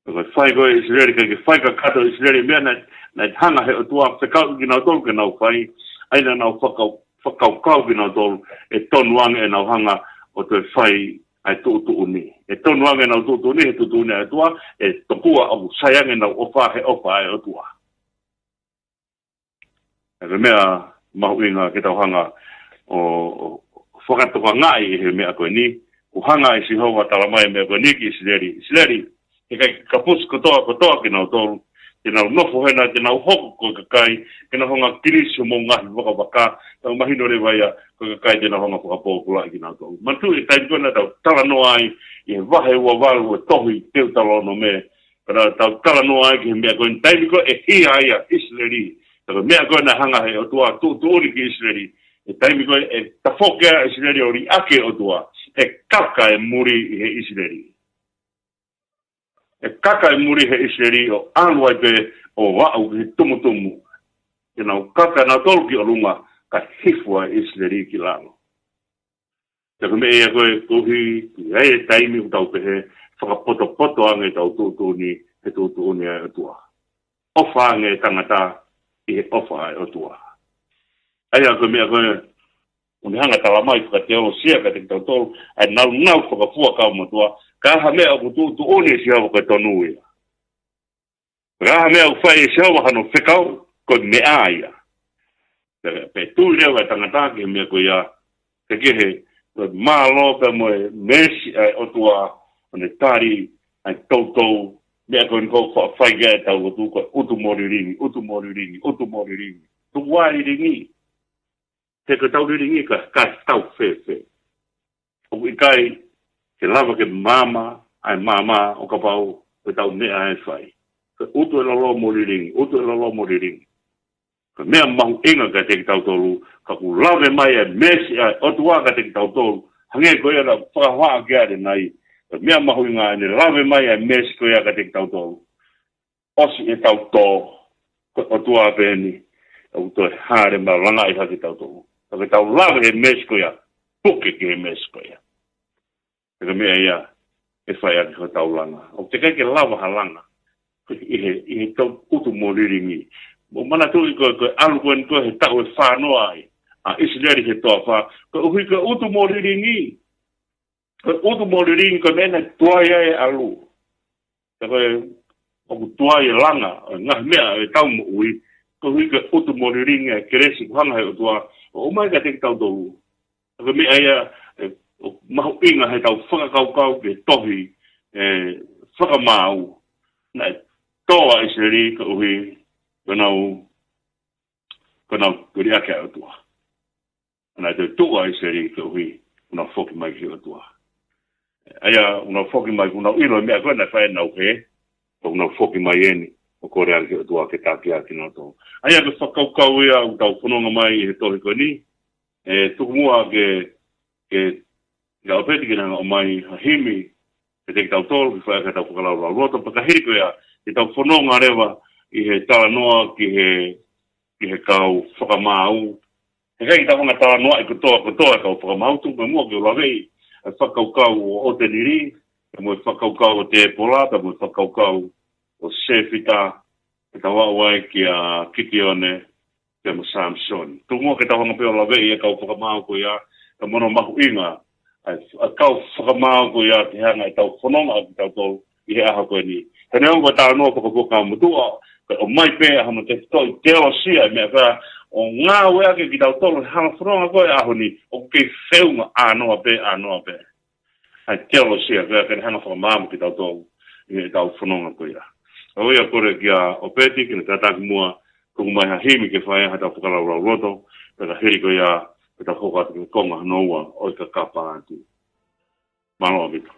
Ko e fai ko ē ʻe ʻIsileli, ʻikai ke fai kakato ʻe ʻIsileli e meʻa naʻe, naʻe hanga he ʻOtua fekauʻi kinautolu ke nau fai. ʻA ia naʻa nau fakau-, fakakaukau kinautolu ʻe tonu ange ʻenau hanga ʻo toe fai ʻa e tuʻutuʻuni. ʻE tonu ange ʻenau tuʻutuʻuni he tuʻutuʻuni ʻa e ʻOtua, ʻe tokua ʻoku sai ange ʻenau ʻofa he ʻofa ʻa e ʻOtua. ʻA e meʻa mahuʻinga ke tau hanga ʻo, ʻo fakatokangaʻi ʻi he meʻa ko eni, kuo hanga ʻe Sihova ʻo tala mai e meʻa ko eni ki ʻIsileli. ʻIsileli, ʻe ʻikai ke kapusi kotoa kotoa kinautolu, te nau nofo hena, te nau hoko ko e kakai, ke nau hanga ʻo kilisi homou ngaahi vakavaka, tau mahino leva ia, ko e kakai te nau hanga ʻo fakapōpulaʻi kinautolu. Manatuʻi e taimi ko ē naʻa tau talanoa ai, ʻi he vahe ua valu ʻo e tohi Teutalōnome, ka naʻa tau talanoa ai ki he meʻa ko eni, taimi ko ē ʻe hia ai ʻa ʻIsileli. Ka ko e meʻa ko ē naʻe hanga he ʻOtua ʻo tuʻutuʻuni ki ʻIsileli. He taimi ko ē ʻe tafoki ai ʻa ʻIsileli ʻo liʻaki e ʻOtua, ʻe kaka e muli ʻi he ʻIsileli. ʻE kaka e muli he ʻIsileli ʻo ʻalu ai pē ʻo aʻu ki he tumutumu. Ke nau kaka nautolu ki ʻolunga, kae hifo ʻa ʻIsileli ki lalo. Pea ko e meʻa ia ko ē, koeʻuhi, ʻi ai e taimi ʻoku tau pehē, fakapotopoto ange ʻetau tuʻutuʻuni, he tuʻutuʻuni ʻa e ʻOtua. ʻOfa ange e tangata, ʻi he ʻofa ʻa e ʻOtua. ʻA ia ko e meʻa ko ē, ʻoku ne hanga ʻo tala mai fakateolosia kiate kitautolu, ʻa e nāunau Fakafuakava Motuʻa, ka ʻi ai ha meʻa ʻoku tuʻutuʻuni ʻe Sihova ko e tonu ia. Ka ʻi ai ha meʻa ʻoku fai ʻe Sihova hano fekau, ko e meʻa ia. Pea, pea tui leva e tangata ki he meʻa ko ia, ke kehe, ko e mālō pea mo e meesi ʻa e ʻOtua, ʻo ne tali ʻa e toutou, meʻa ko eni ʻoku faʻa fai ki ai ʻetau ʻotu, ko e utu mo lilingi, utu mo lilingi, utu mo lilingi. Tuku ā e lilingi. He ko ʻetau lilingi ka, ka tau fēfē. ʻOku ʻikai ke lava ke maama ʻa e maama ʻo kapau ko ʻetau meʻa ʻe fai. Ko e utu e lolo mo lilingi, utu e lolo mo lilingi. Ko e meʻa mahuʻinga kiate kitautolu, ka kuo lave mai e meesi ʻa e ʻOtua kiate kitautolu, hangē ko ia naʻa ku fakahā ki ai ʻanenai. Ko e meʻa mahuʻinga ʻene lave mai e meesi ko ia kiate kitautolu. ʻOsi ʻetau tō, ko e ʻOtua pē eni, ʻoku toe hāʻele mai ʻo langaʻi hake kitautolu. Ka ke tau lave he meesi ko ia, puke ki he meesi ko ia. He ko e meʻa ia, ʻe fai ʻaki hotau langa. ʻOku teʻeki ke lava ha langa, ʻi he, ʻi he tau utu mo lilingi. Mou manatuʻi ko e, ko e ʻalu ko eni ko ē he taʻu ʻe fā noa ai ʻa ʻIsileli he toafa, koeʻuhi ko e utu mo lilingi. Ko e utu mo lilingi ko e meʻa naʻe tuai ai e ʻalu. Pea ko e, ʻoku tuai e langa, ʻo e ngaahi meʻa ʻetau moʻui, koeʻuhi ko e utu mo lilingi e kelesi kuo hanga he ʻOtua ʻo ʻomai kiate kitautolu. Pea ko e meʻa ia, ē, ʻoku mahuʻinga heʻetau fakakaukau ki he tohi, ē, Fakamaau. Naʻe tō ʻa ʻIsileli koeʻuhi ko ʻenau, ko ʻenau liʻaki ʻa e ʻOtua. Naʻe toe tuʻu ʻa ʻIsileli koeʻuhi, ʻoku nau foki mai ki he ʻOtua. ʻA ia, ʻoku nau foki mai, ʻoku nau ʻilo e meʻa ko ē naʻe fai ʻe nautolu, ʻoku nau foki mai eni, ʻo kole ange ki he ʻOtua ke taki ʻaki kinautolu. ʻA ia, ko e fakakaukau ia, ʻoku tau fononga mai ʻi he tohi ko eni, ē, tuku muʻa ke, ke, ke ʻOpeti ke ne hanga ʻo ʻomai ha himi, kiate kitautolu, ke fai ʻaki ʻetau fakalaulauloto, pea ka hili ko ia, ke tau fononga leva, ʻi he talanoa ki he, ki he kau fakamaau. He ʻikai ke tau hanga ʻo talanoaʻi kotoa, kotoa e kau fakamaau, tuku pē muʻa ke u laveʻi e fakakaukau ʻo ʻOtenili, pea mo e fakakaukau ʻo Tēpola, pea mo e fakakaukau ʻo Sefita, ke tau aʻu ai kia Kitione, pea mo Samisoni. Tuku muʻa ke tau hanga pē ʻo laveʻi e kau fakamaau ko ia, pea mo hono mahuʻinga, ʻa e, ʻa e kau fakamaau ko ia ke hanga ʻetau fononga ʻa kitautolu ʻi he ʻaho ko eni. He neongo e talanoa Fakafuakava Motuʻa, ka ʻomai pē ʻa hono tefitoʻi teolosia e meʻa ko ia ʻo ngāueʻaki ʻe kitautolu he hala fononga ko ē ʻaho ni, ʻoku kei feʻunga ʻānoa pē, ʻānoa pē. ʻA e teolosia ko ia ke ne hanga ʻo fakamaama kitautolu ʻi heʻetau fononga ko ia. ʻA ia kole kia ʻOpeti ke ne kātaki muʻa, tuku mai ha himi ke fai ai haʻatau fakalaulauloto, pea ka hili ko ia, pea tau hoko atu ki he konga hono ua ʻo e kakapa atu. Mālō ʻaupito.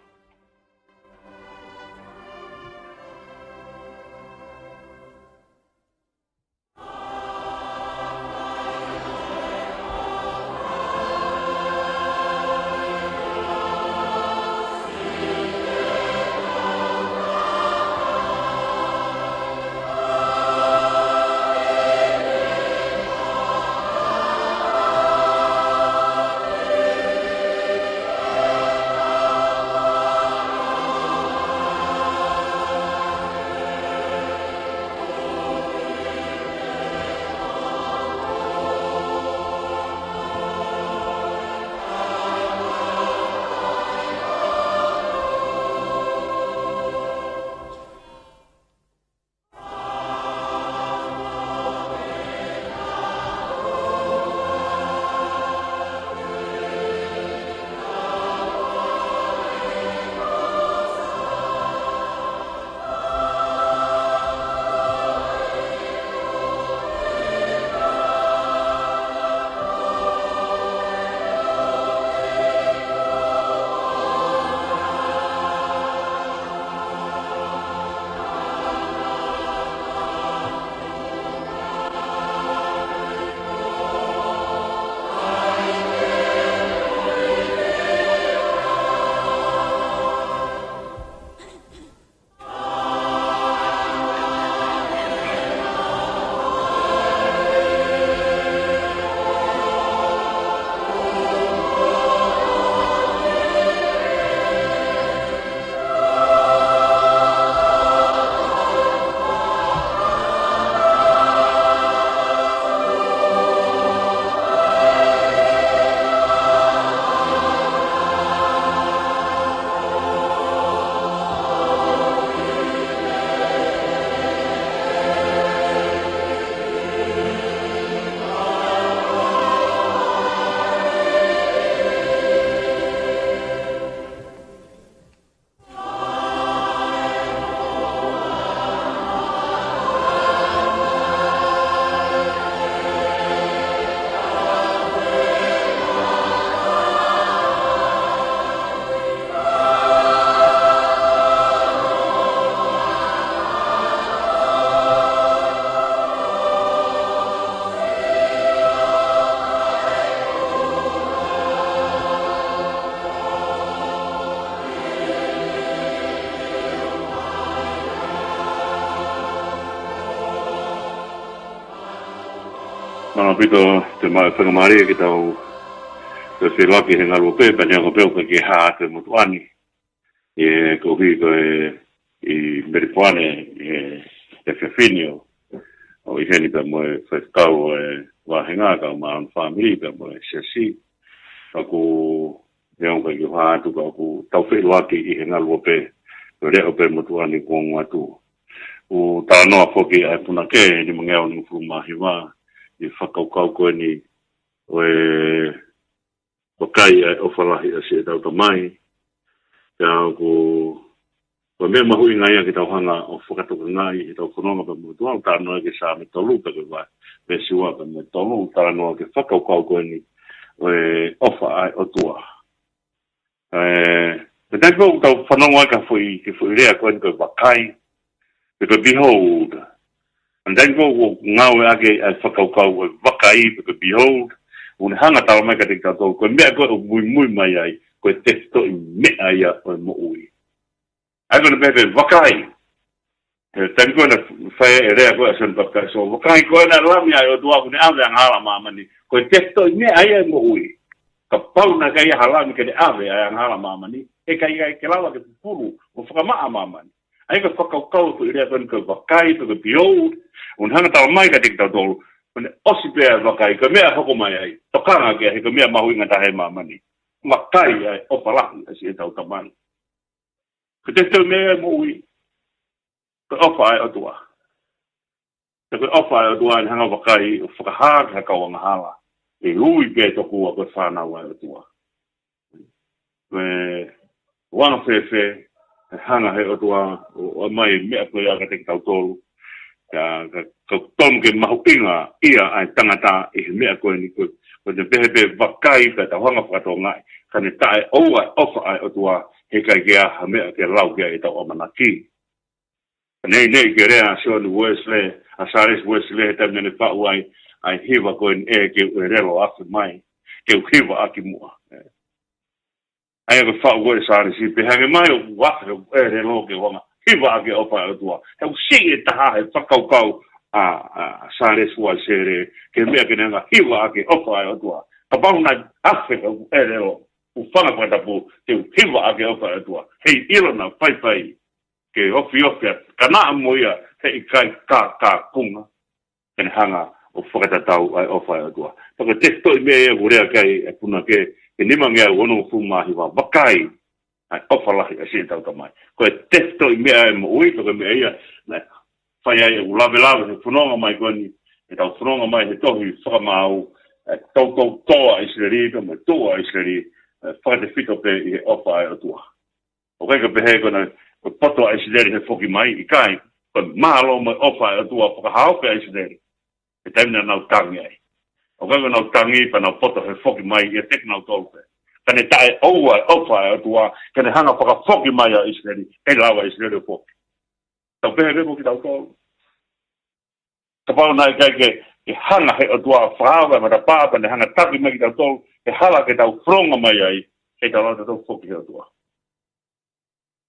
Mālō ʻaupito, te mau fakamālō ki he tau, te u fie laki he ngaluope, pea neongo pē ʻoku ʻikai ke hā atu e motuʻa ni. ʻE, ko hi ko e, ʻi Melipoane, ʻi he, ʻi he efiafi ni ʻo, ʻo ʻi heni pea mo e faifekau ʻo e vāhenga, kau mai hono fāmili, pea mo e siasi. ʻOku neongo ʻikai ke hā atu ka ʻoku tau feʻiloaki ʻi he ngaluope, ko e leʻo pē motuʻa ni kuo ongo atu. ʻOku talanoa foki ʻa e punake, nimangeau nimangofulu mā hiva, ʻi he fakakaukau ko eni, ʻo e vakai ʻa e ʻofa lahi ʻa siʻetau Tamai. Pea ʻoku, ko e meʻa mahuʻinga ia ke tau hanga ʻo fakatokangaʻi, he tau fononga pea mo e ʻOtua, ʻoku talanoa ki he Saame tolu pea ko e vahe, veesi ua pea mo e tolu, ʻoku talanoa ki he fakakaukau ko eni, ʻo e ʻofa ʻa e ʻOtua. ʻE, pea taimi ko ē ʻoku tau fanongo ai ki he foʻi, ki he foʻi lea ko eni ko e vakai, pe ko e behold. ʻA ia taimi ko ē ʻoku ngāueʻaki ʻa e fakakaukau ʻo e vakai, pe ko e behold, ʻoku ne hanga ʻo tala mai kiate kitautolu, ko e meʻa ko ē ʻoku muimui mai ai, ko e tefitoʻi meʻa ia ʻo e moʻui. ʻA ia ko ʻene pehē pē vakai. He taimi ko ē naʻe fai ai e lea ko ē ʻa Sione Papitaiso, vakai ko ena e Lami ʻa e ʻOtua ʻoku ne ʻave ʻa e angahala ʻa māmani. Ko e tefitoʻi meʻa ia ʻo e moʻui. Kapau naʻe ʻikai ha Lami ke ne ʻave ʻa e angahala ʻa māmani, heʻikai ke lava ke pupulu mo fakamaʻa ʻa māmani. ʻA ia ko e fakakaukau ʻo e foʻi lea ko eni ko e vakai, pe ko e behold, ʻoku ne hanga ʻo tala mai kiate kitautolu, ko ʻene ʻosi pē ʻa e vakai, ko e meʻa ʻe hoko mai ai, tokanga ki ai, he ko e meʻa mahuʻinga taha ʻi māmani. Vakai ʻa e ʻofa lahi ʻa siʻetau Tamai. Ko e tefitoʻi meʻa ia ʻo e moʻui, ko e ʻofa ʻa e ʻOtua. Pea ko e ʻofa ʻa e ʻOtua ʻoku ne hanga ʻo vakai ʻo fakahā ki he kau angahala, ʻe ui pē tokua ko e fānau ʻa e ʻOtua. Ko e anga fēfē ʻe hanga ʻe he ʻOtua ʻo, ʻo ʻomai e meʻa ko ia kiate kitautolu. Ka, ka, ka tonu ke mahuʻinga ia ʻa e tangata ʻi he meʻa ko eni ko, ko ʻene pehē pē vakai pea tau hanga ʻo fakatokangaʻi. Ka ne taʻeʻoua e ʻofa ʻa e ʻOtua, heʻikai ke ʻi ai ha meʻa ke lau ki ai ʻetau ʻamanaki. Ka neʻineʻi ke lea ʻa Sione Uēsilē, ʻa Sālesi Uēsilē, he taimi naʻa ne faʻu ai ʻa e hiva ko eni, ʻE ke u ʻelelo, afe mai, ke u hivaʻaki muʻa. ʻA ia ko e faʻu ko ē ʻe Sālesi, pehē ange mai ʻoku ou afe ʻo ʻelelo ke u hanga ʻo hivaʻaki e ʻofa ʻa e ʻOtua. He ʻoku siʻi e taha he fakakaukau ʻa, ʻa, ʻa Sālesi Uēsilē, ki he meʻa ke ne hanga ʻo hivaʻaki e ʻofa ʻa e ʻOtua. Kapau naʻe afe ʻo ʻelelo, ʻoku ou fanga fakatapu, ke u hivaʻaki e ʻofa ʻa e ʻOtua. Heiʻilo naʻa faifai ke ofiofi atu, ka naʻa mo ia heʻikai kākākunga, ke ne hanga ʻo fakatatau ʻa e ʻofa ʻa e ʻOtua. Pea ko e tefitoʻi meʻa ia ʻoku lea ki ai e punake, ʻi he nimangeau onongofulu mā hiva, vakai ʻa e ʻofa lahi ʻa siʻetau Tamai. Ko e tefitoʻi meʻa ʻo e moʻui, pea ko e meʻa ia naʻe fai ai ʻeku lavelave he fononga mai ko eni, ʻetau fononga mai he tohi Fakamaau, ʻa e toutou tō ʻa ʻIsileli, pea mo e tuʻu ʻa ʻIsileli, ʻe fakatefito pē ʻi he ʻofa ʻa e ʻOtua. ʻOku ʻikai ke pehē ko ena, ko e poto ʻa ʻIsileli he foki mai, ʻikai, ko e mālō mo e ʻofa ʻa e ʻOtua ʻoku fakahaofi ʻa ʻIsileli he taimi naʻa nau tangi ai. ʻOku ʻikai ko ʻenau tangi pea nau poto he foki mai, ʻiate kinautolu pē. Ka ne taʻeʻoua e ʻofa ʻa e ʻOtua, ke ne hanga ʻo fakafoki mai ʻa ʻIsileli, ʻikai lava ʻa ʻIsileli ʻo foki. Tau pehē pē mo kitautolu. Kapau naʻe ʻikai ke, ke hanga ʻe he ʻOtua ʻo fakaava e matapā pea ne hanga ʻo taki mai kitautolu he hala ke tau fononga mai ai, ʻe tau lava ʻo tau foki ki he ʻOtua.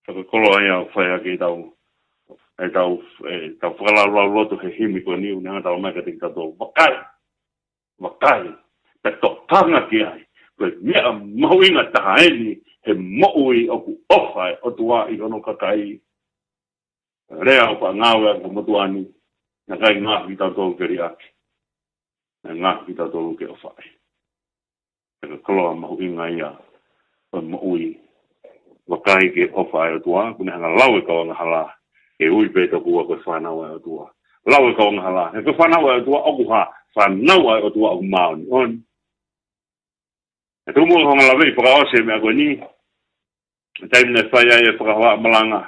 Ka ko e koloa ia ʻoku fai ʻaki ʻetau, ʻetau, ʻetau fakalaulauloto he himi ko eni, ʻoku ne hanga ʻo tala mai kiate kitautolu, vakai, vakai, pea tokanga ki ai. Ko e meʻa mahuʻinga taha eni he moʻui, ʻoku ʻofa e ʻOtua ʻi hono kakai. Lea ʻoku faʻa ngāueʻaki ʻi he motuʻa ni, naʻe ʻikai ngāue kitautolu ke liʻaki. Naʻe ngāue kitautolu ke ʻofaʻi. Ko e koloa mahuʻinga ia ʻo e moʻui. Vakai ki he ʻofa ʻa e ʻOtua, ʻoku ne hanga ʻo lau e kau angahala, ʻe ui pē tokua ko e fānau ʻa e ʻOtua. Lau e kau angahala, he ko e fānau ʻa e ʻOtua ʻoku hā, fānau ʻa e ʻOtua ʻoku māʻoniʻoni. ʻE tuku muʻa ke u hanga ʻo laveʻi fakaʻosi e meʻa ko eni. Taimi naʻe fai ai e fakahohaʻa malanga,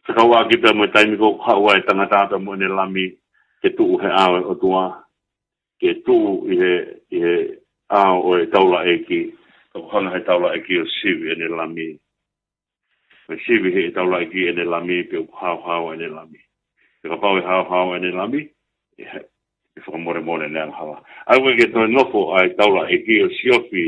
fekauʻaki pea mo e taimi ko ē ʻoku haʻu ai e tangata pea mo ʻene lami ke tuʻu he ʻao ʻo e ʻOtua, ke tuʻu ʻi he, ʻi he ʻao ʻo e taulaʻeiki, ka ʻoku hanga ʻe he taulaʻeiki ʻo sivi ʻene lami. Pea sivi ʻe he taulaʻeiki ʻene lami, pea ʻoku haohaoa ʻene lami. Pea kapau ʻe haohaoa ʻene lami, ʻe, ʻe fakamolemole ʻene angahala. ʻA ia ʻoku ʻikai ke toe nofo ʻa e taulaʻeiki ʻo siofi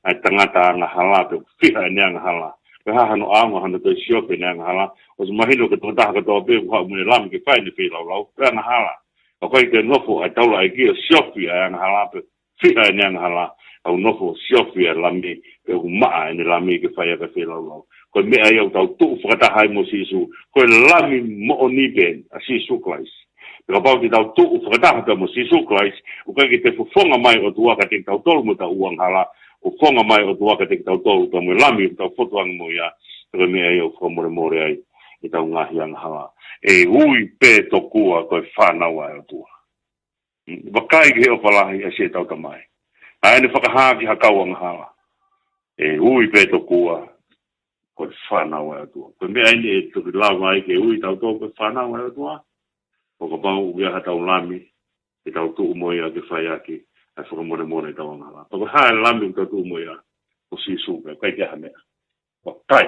ʻa e tangata angahala pe ʻoku fiha ʻene angahala. Ko e hā hano ʻaonga hano toe siofi ʻene angahala? ʻOsi mahino ki he tokotaha kotoa pē ʻoku haʻu mo ʻene lami ke fai ʻene feilaulau, ko e angahala. ʻOku ʻikai ke nofo ʻa e taulaʻeiki ʻo siofi ʻa e angahala pe fiha ʻene angahala, ʻoku nofo siofi ʻa e lami, pe ʻoku maʻa ʻene lami ke fai ʻaki ʻa e feilaulau. Ko e meʻa ia ʻoku tau tuʻu fakataha ai mo Sīsū, ko e lami moʻoni pē ʻa Sīsū Kalaisi. Pea kapau te tau tuʻu fakataha pē mo Sīsū Kalaisi, ʻoku ʻikai ke toe fofonga mai ʻOtua kiate kitautolu mo ʻetau angahala, ʻoku fofonga mai ʻOtua kiate kitautolu pea mo e lami ʻoku tau fotu ange mo ia, ko e meʻa ia ʻoku fakamolemole ai ʻetau ngaahi angahala. ʻE ui pē tokua ko e fānau ʻa e ʻOtua. Vakai ki he ʻofa lahi ʻa siʻetau Tamai, ʻa ʻene fakahā ki ha kau angahala. ʻE ui pē tokua ko e fānau ʻa e ʻOtua. Ko e meʻa eni ʻe toki lava ai ke ui tautolu ko e fānau ʻa e ʻOtua, ʻo kapau ʻoku ʻi ai haʻatau lami, ʻe tau tuʻu mo ia ke fai ʻaki ʻa e fakamolemole ʻetau angahala. Pea ko e hā e lami ʻoku tau tuʻu mo ia? Ko Sīsū pē, ʻikai ke ʻi ai ha meʻa. Vakai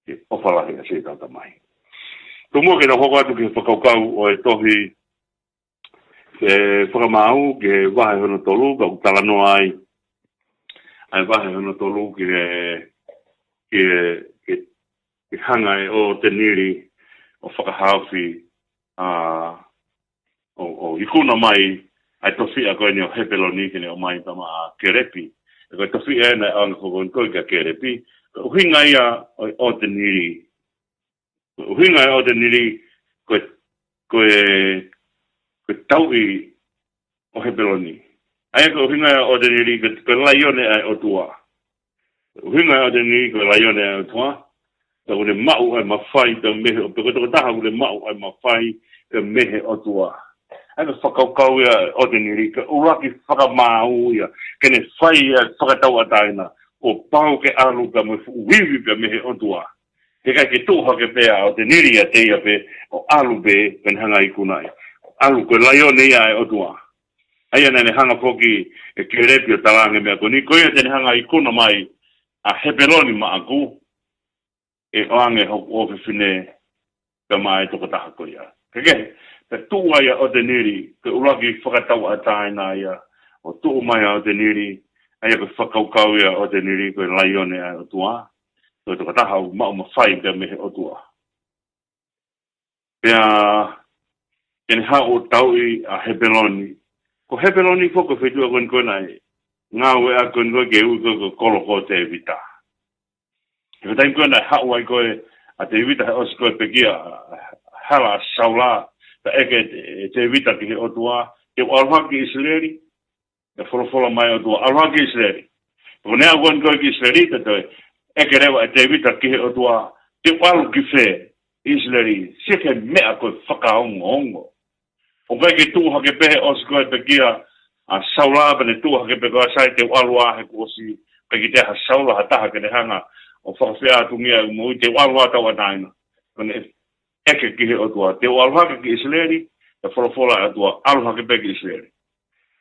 ki he ʻofa lahi ʻa siʻetau Tamai. Tomuʻa ke tau hoko atu ki he fakakaukau ʻo e tohi, ʻe Fakamaau ki he vahe hono tolu, ka ʻoku talanoa ai ʻa e vahe hono tolu ki he, ki he, ki he, ki he hanga ʻe ʻOtenili ʻo fakahaofi, ʻa, ʻo, ʻo ikuna mai ʻa e tofiʻa ko eni ʻo Hepeloni ke ne ʻomai pē maʻa Kelepi. Ko e tofiʻa ena ʻoku anga ko eni ko ē kia Kelepi. Ko e ʻuhinga ia ʻo, ʻOtenili. Ko e ʻuhinga ʻo ʻOtenili ko e, ko e, ko e tauʻi ʻo Hepeloni. ʻA ia ko e ʻuhinga ʻo ʻOtenili ko e, ko e laione ʻa e ʻOtua. ʻUhinga ʻo ʻOtenili ko e laione ʻa e ʻOtua. Pea ʻoku ne maʻu ʻa e mafai pē mei he, pe ko e tokotaha ʻoku ne maʻu ʻa e mafai pē mei he ʻOtua. ʻA ia ko e fakakaukau ia ʻo ʻOtenili, ko e ʻuluaki fakamaau ia ke ne fai ʻa e fakatauʻatāina, kuo pau ke ʻalu pē mo e fuʻu ivi pē mei he ʻOtua. He ʻikai ke tuʻu hake pē ʻa ʻOtenili ʻiate ia pē ʻo ʻalu pē, pea ne hanga ʻo ikunaʻi. ʻAlu ko e laione ia ʻa e ʻOtua. ʻA ia naʻa ne hanga foki ʻe Kelepi ʻo talaange meʻa ko eni, ko ia te ne hanga ʻo ikuna mai ʻa Hepeloni maʻaku, ʻe ʻoange hoku ʻofefine pea maʻa e tokotaha ko ia. Kehe, pea tuʻu ai ʻa ʻOtenili, ko e ʻuluaki fakatauʻatāina ia, ʻo tuʻu mai ʻa ʻOtenili, ʻa ia ko e fakakaukau ia ʻo ʻOtenili, ko e laione ʻa e ʻOtua. Ko e tokotaha ʻoku maʻu mafai pē mei he ʻOtua. Pea, ke ne haʻu ʻo tauʻi ʻa Hepeloni. Ko Hepeloni foki ko e feituʻu ko eni ko ē naʻe ngāueʻaki ko eni ko ē ke ui ko ē ko e kolo ko Tēvita. He ko e taimi ko ē naʻe haʻu ai ko ē ʻa Tēvita he ʻosi ko ē pekia ʻa e hala ʻa Saula, pea ʻeke ʻe Tēvita ki he ʻOtua, te u ʻalu hake ki ʻIsileli? Pea folofola mai ʻOtua, ʻalu hake ki ʻIsileli. Pea ko ʻene aʻu ko eni ko ē ki ʻIsileli, pea toe ʻeke leva ʻe Tēvita ki he ʻOtua, te u ʻalu ki fē ʻi ʻIsileli? Sio ki he meʻa ko e fakaongoongo. ʻOku ʻikai ke tuʻu hake pē he ʻosi ko ē pekia ʻa Saula, pea ne tuʻu hake pē ko ē ʻo sai, te u ʻalu ā he kuo ʻosi, ʻikai ke toe ʻi ai ha Saula ha taha ke ne hanga ʻo fakafeʻātungia ʻeku moʻui, te u ʻalu ā tauʻatāina. Pea ne ʻeke ki he ʻOtua, te u ʻalu hake ki ʻIsileli? Pea folofola ʻOtua, ʻalu hake pē ki ʻIsileli.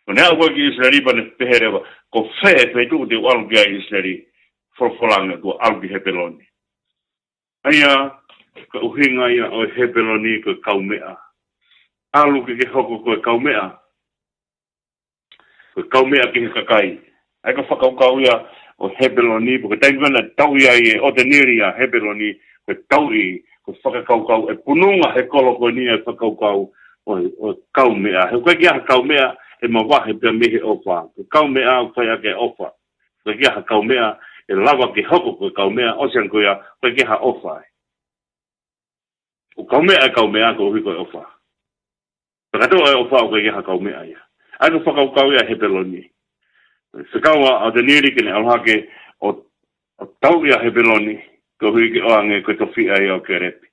Ko ʻene aʻu ko ē ki ʻIsileli pea ne pehē leva, ko fē feituʻu te u ʻalu ki ai ʻi ʻIsileli? Folofola ange ʻOtua, ʻalu ki Hepeloni. ʻA ia, ko e ʻuhinga ia ʻo Hepeloni ko e kaumeʻa. ʻAlu ke ke hoko ko e kaumeʻa. Ko e kaumeʻa ki he kakai. ʻA ia ko e fakakaukau ia ʻo Hepeloni, pea ko e taimi ko ē naʻe tauʻi ai ʻe ʻOtenili ʻa Hepeloni, ko e tauʻi, ko e fakakaukau ʻe pununga he kolo ko eni ʻa e fakakaukau ʻo, ʻo e kaumeʻa. He ʻoku ʻikai ke ʻi ai ha kaumeʻa ʻe mavahe pē mei he ʻofa. Ko e kaumeʻa ʻoku fai ʻaki ʻa e ʻofa. ʻOku ʻikai ke ʻi ai ha kaumeʻa ʻe lava ke hoko ko e kaumeʻa, ʻosi ange ko ia, ʻoku ʻikai ke ʻi ai ha ʻofa ai. ʻOku kaumeʻa e kaumeʻa koeʻuhi ko e ʻofa. Pea kātoa e ʻofa ʻoku ʻikai ke ʻi ai ha kaumeʻa ia. ʻA ia ko e fakakaukau ia ʻa Hepeloni. Fekau ʻa ʻOtenili ke ne ʻalu hake ʻo, ʻo tauʻi ʻa Hepeloni, koeʻuhi ke ʻoange ko e tofiʻa ia ʻo Kelepi.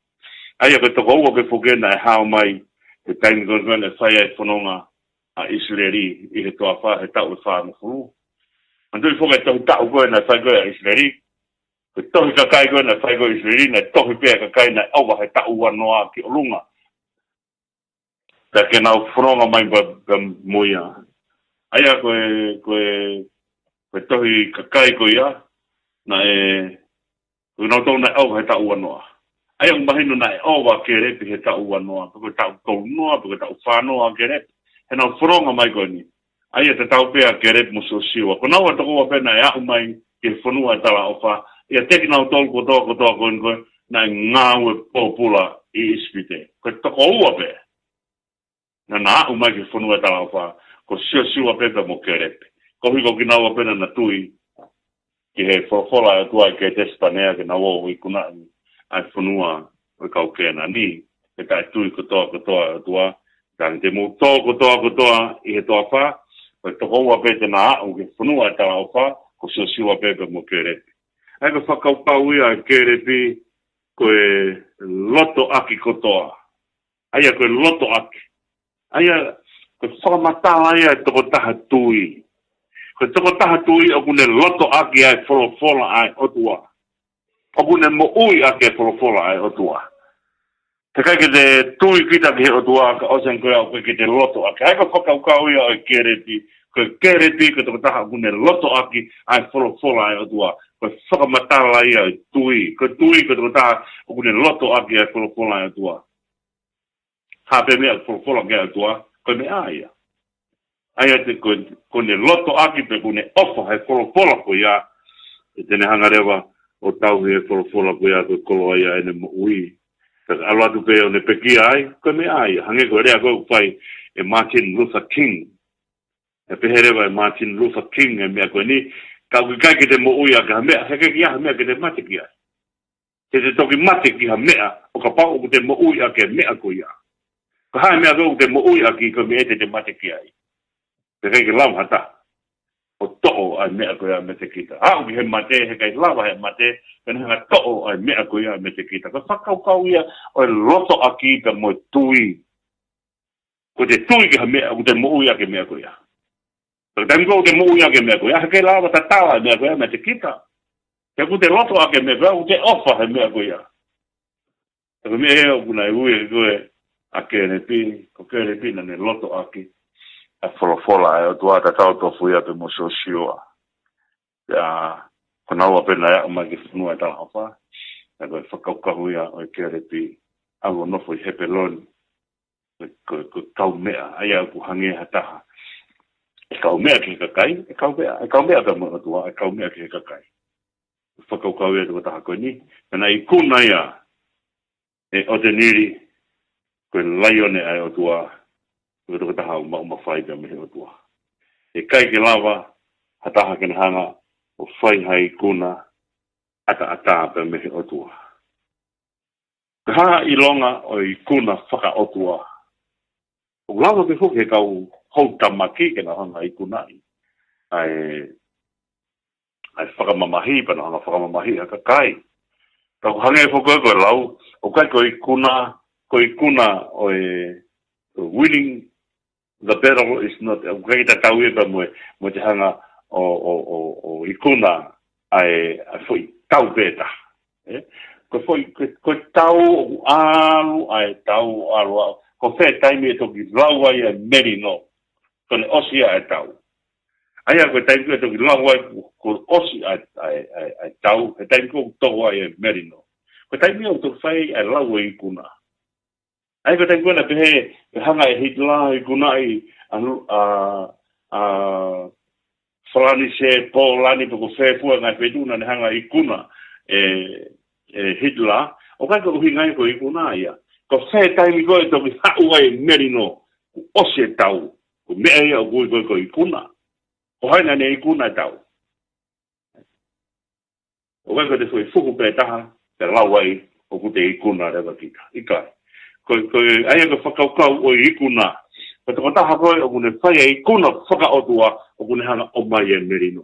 ʻA ia ko e toko ua ko ē foki naʻe hao mai, he taimi ko ē naʻe fai ai e fononga ʻa ʻIsileli ʻi he toafa he taʻu ʻe fāngofulu. Manatuʻi foki e tohi taʻu ko ē naʻe fai ko ē ʻa ʻIsileli. Ko e tohi kakai ko ē naʻe fai ko ē ʻa ʻIsileli, naʻe tohi pē ʻa e kakai naʻe ʻova he taʻu uanoa ki ʻolunga. Pea ke nau fononga mai pea, pea mo ia. ʻA ia ko e, ko e, ko e tohi kakai ko ia, naʻe, ko kinautolu naʻe ʻova he taʻu uanoa. ʻA ia ʻoku mahino naʻe ʻova ʻa Kelepi he taʻu uanoa, pe ko e taʻu tolunoa, pe ko e taʻu fānoa ʻa Kelepi. He nau fononga mai ko eni. ʻA ia tatau pē ʻa Kelepi mo Siosiua. Ko naua toko ua pē naʻe aʻu mai ki he fonua ʻo e talaʻofa. ʻIate kinautolu kotoa kotoa ko eni ko ē naʻe ngāue pōpula ʻi ʻIsipite. Ko e toko ua pē. Naʻa na aʻu mai ki he fonua ʻo e talaʻofa, ko Siosiua pē pea mo Kēlepi. Ko e hiko kinaua pē naʻa na tui ki he folofola ʻa e ʻOtua ʻi Kētesi Panea ke na ō ʻo ikunaʻi ʻa e fonua ʻo e kau Kēnani. He taʻetui kotoa kotoa ʻa e ʻOtua. Ka te mou tō kotoa kotoa ʻi he toafa, ko e tokoua pē te na aʻu ki he fonua ʻo e talaʻofa, ko Siosiua pē pea mo Kēlepi. ʻA ia ko e fakakaukau ia ʻa Kēlepi, ko e lotoʻaki kotoa. ʻA ia ko e lotoʻaki. ʻA ia ko e fakamatala ia ʻa e tokotaha tui. Ko e tokotaha tui ʻoku ne lotoʻaki ʻa e folofola ʻa e ʻOtua. ʻOku ne moʻui ʻaki e folofola ʻa e ʻOtua. He ʻikai ke te tui kita ki he ʻOtua, ka ʻosi ange ko ia ʻoku ʻikai ke te lotoʻaki. ʻA ia ko e fakakaukau ia ʻo Kēlepi, ko Kēlepi ko e tokotaha ʻoku ne lotoʻaki ʻa e folofola ʻa e ʻOtua. Ko e fakamatala ia ʻo e tui. Ko e tui ko e tokotaha ʻoku ne lotoʻaki ʻa e folofola ʻa e ʻOtua. Ha pē meʻa ʻoku folofola ki ai ʻa e ʻOtua, ko e meʻa ia. ʻA ia te ko, ko ʻene lotoʻaki pea ko ʻene ʻofa he folofola ko ia, ʻe te ne hanga leva ʻo tauhi e folofola ko ia ko e koloa ia ʻene moʻui. Ka ʻalu atu pē ʻo ne pekia ai, ko e meʻa ia. Hangē ko e lea ko ē ʻoku fai ʻe Martin Luther King. ʻE pehē leva ʻe Martin Luther King e meʻa ko eni, ka ʻoku ʻikai ke te moʻui ʻaki ha meʻa, he ʻikai ke ʻi ai ha meʻa ke te mate ki ai. Te te toki mate ki ha meʻa, ʻo kapau ʻoku te moʻui ʻaki e meʻa ko ia. Ko e hā e meʻa ko ē ʻoku te moʻui ʻaki, ko e meʻa te te mate ki ai. Pea ʻikai ke lava ha taha ʻo toʻo ʻa e meʻa ko ia meiate kita. Aʻu ki he mate, he ʻikai lava he mate ke ne hanga ʻo toʻo ʻa e meʻa ko ia meiate kita. Ko e fakakaukau ia ʻo e lotoʻaki pea mo e tui. Ko ʻete tui ki ha meʻa, ʻoku te moʻui ʻaki e meʻa ko ia. Ka ko e taimi ko ē ʻoku te moʻui ʻaki e meʻa ko ia, he ʻikai lava tatala e meʻa ko ia meiate kita. He ʻoku te lotoʻaki e meʻa ko ia, ʻoku te ʻofa he meʻa ko ia. Ka ko e meʻa ia ʻoku na ui ʻe koe ʻa Kēlepi, ko Kēlepi naʻa ne lotoʻaki ʻa e folofola ʻa e ʻOtua, tatau tofu ia pea mo Siosiua. Pea ko kinaua pē naʻe aʻu mai ki he fonua ʻo e talaʻofa. Pea ko e fakakaukau ia ʻo Kēlepi, ʻalu ʻo nofo ʻi Hepeloni. Ko, ko, ko e kaumeʻa, ʻa ia ʻoku hangē ha taha ʻe kaumeʻa ki he kakai, ʻe kaumeʻa, ʻe kaumeʻa pea mo e ʻOtua, ʻe kaumeʻa ki he kakai. Fakakaukau ia ʻa e tokotaha ko eni, naʻa na ikuna ia ʻe ʻOtenili, ko e laione ʻa e ʻOtua, ko e tokotaha ʻoku maʻu mafai pea mei he ʻOtua. ʻE ʻikai ke lava ha taha ke ne hanga ʻo fai ha ikuna ʻataʻatā pea mei he ʻOtua. Ko e hā e ʻilonga ʻo e ikuna fakaʻotua? ʻOku lava pē foki he kau houtamaki ke nau hanga ʻo ikunaʻi ʻa e, ʻa e fakamamahi, pea nau hanga ʻo fakamamahiʻi ha kakai. Ka ʻoku hangē foki ko e lau, ʻoku ʻikai ko e ikuna, ko e ikuna ʻo e winning the battle is not, ʻoku ʻikai tatau ia pea mo e, mo ʻete hanga ʻo, ʻo, ʻo, ʻo ikuna ʻa e, ʻa e foʻi tau pē taha. ʻE? Ko e foʻi, ko e, ko e tau ʻoku ʻalu, ʻa e tau ʻalu, ʻalu. Ko fē taimi ʻe toki lau ai ʻa e melino? Ko ʻene ʻosi ʻa e tau. ʻA ia ko e taimi ko ē ʻe toki lau ai, ko, ko e ʻosi ʻa e, ʻa e, ʻa e, ʻa e tau, he taimi ko ē ʻoku tō ai ʻa e melino. Ko e taimi ʻoku toki fai ai ʻa e lau ʻo e ikuna. ʻA ia ko e taimi ko ē naʻe pehē, pea hanga ʻe Hitler ʻo ikunaʻi ʻa, ʻa, ʻa Falanise, Pōlani, pe ko fē fua e ngaahi feituʻu naʻa ne hanga ʻo ikuna ʻe, ʻe Hitler, ʻoku ʻikai ko e ʻuhinga ia ko e ikuna ia. Ko fē taimi ko ē ʻe toki haʻu ai e melino, kuo ʻosi e tau, ko e meʻa ia ʻoku ui ko e, ko e ikuna. Ko hai naʻa ne ikuna e tau? ʻOku ʻikai ko ʻete foʻi fuhu pē taha, pea lau ai ʻoku te ikuna leva kita. ʻIkai. Ko, ko, ʻa ia ko e fakakaukau ʻo e ikuna. Ko e tokotaha ko ē ʻoku ne fai ʻa e ikuna fakaʻotua, ʻoku ne hanga ʻo ʻomai e melino.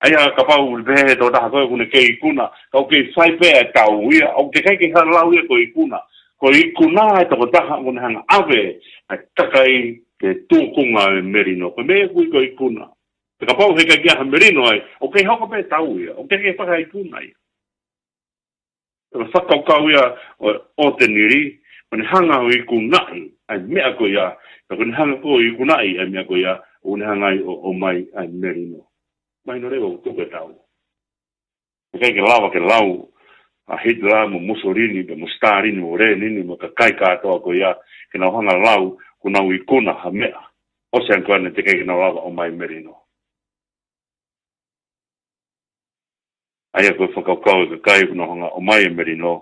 ʻA ia kapau ʻe pehē he tokotaha ko ē ʻoku ne kei ikuna, ka ʻoku kei fai pē ʻa e tau ia, ʻoku teʻeki ke hanga lau ia ko e ikuna. Ko e ikuna ʻa e tokotaha ʻoku ne hanga ʻo ʻave ʻa e kakai ki he tūkunga ʻo e melino. Ko e meʻa ia ʻoku ui ko e ikuna. Pea kapau he ʻikai ke ʻi ai ha melino ai, ʻoku kei hoko pē tau ia, ʻoku teʻeki ke fai ha ikuna ia. Ko e fakakaukau ia ʻo, ʻo ʻOtenili, ʻoku ne hanga ʻo ikunaʻi ʻa e meʻa ko ia, pea ʻoku ne hanga ko ē ʻo ikunaʻi ʻa e meʻa ko ia, ʻoku ne hanga ai ʻo, ʻomai ʻa e melino. Mahino leva ʻoku tuku e tau. ʻIkai ke lava ke lau ʻa Hitler mo Mussolini, pe mo Stalin, mo Lenin, mo e kakai kātoa ko ia, ke nau hanga lau, kuo nau ikuna ha meʻa. ʻOsi ange ko ia naʻe teʻeki ke nau lava ʻo ʻomai melino. ʻA ia ko e fakakaukau ʻa e kakai kuo nau hanga ʻo ʻomai e melino,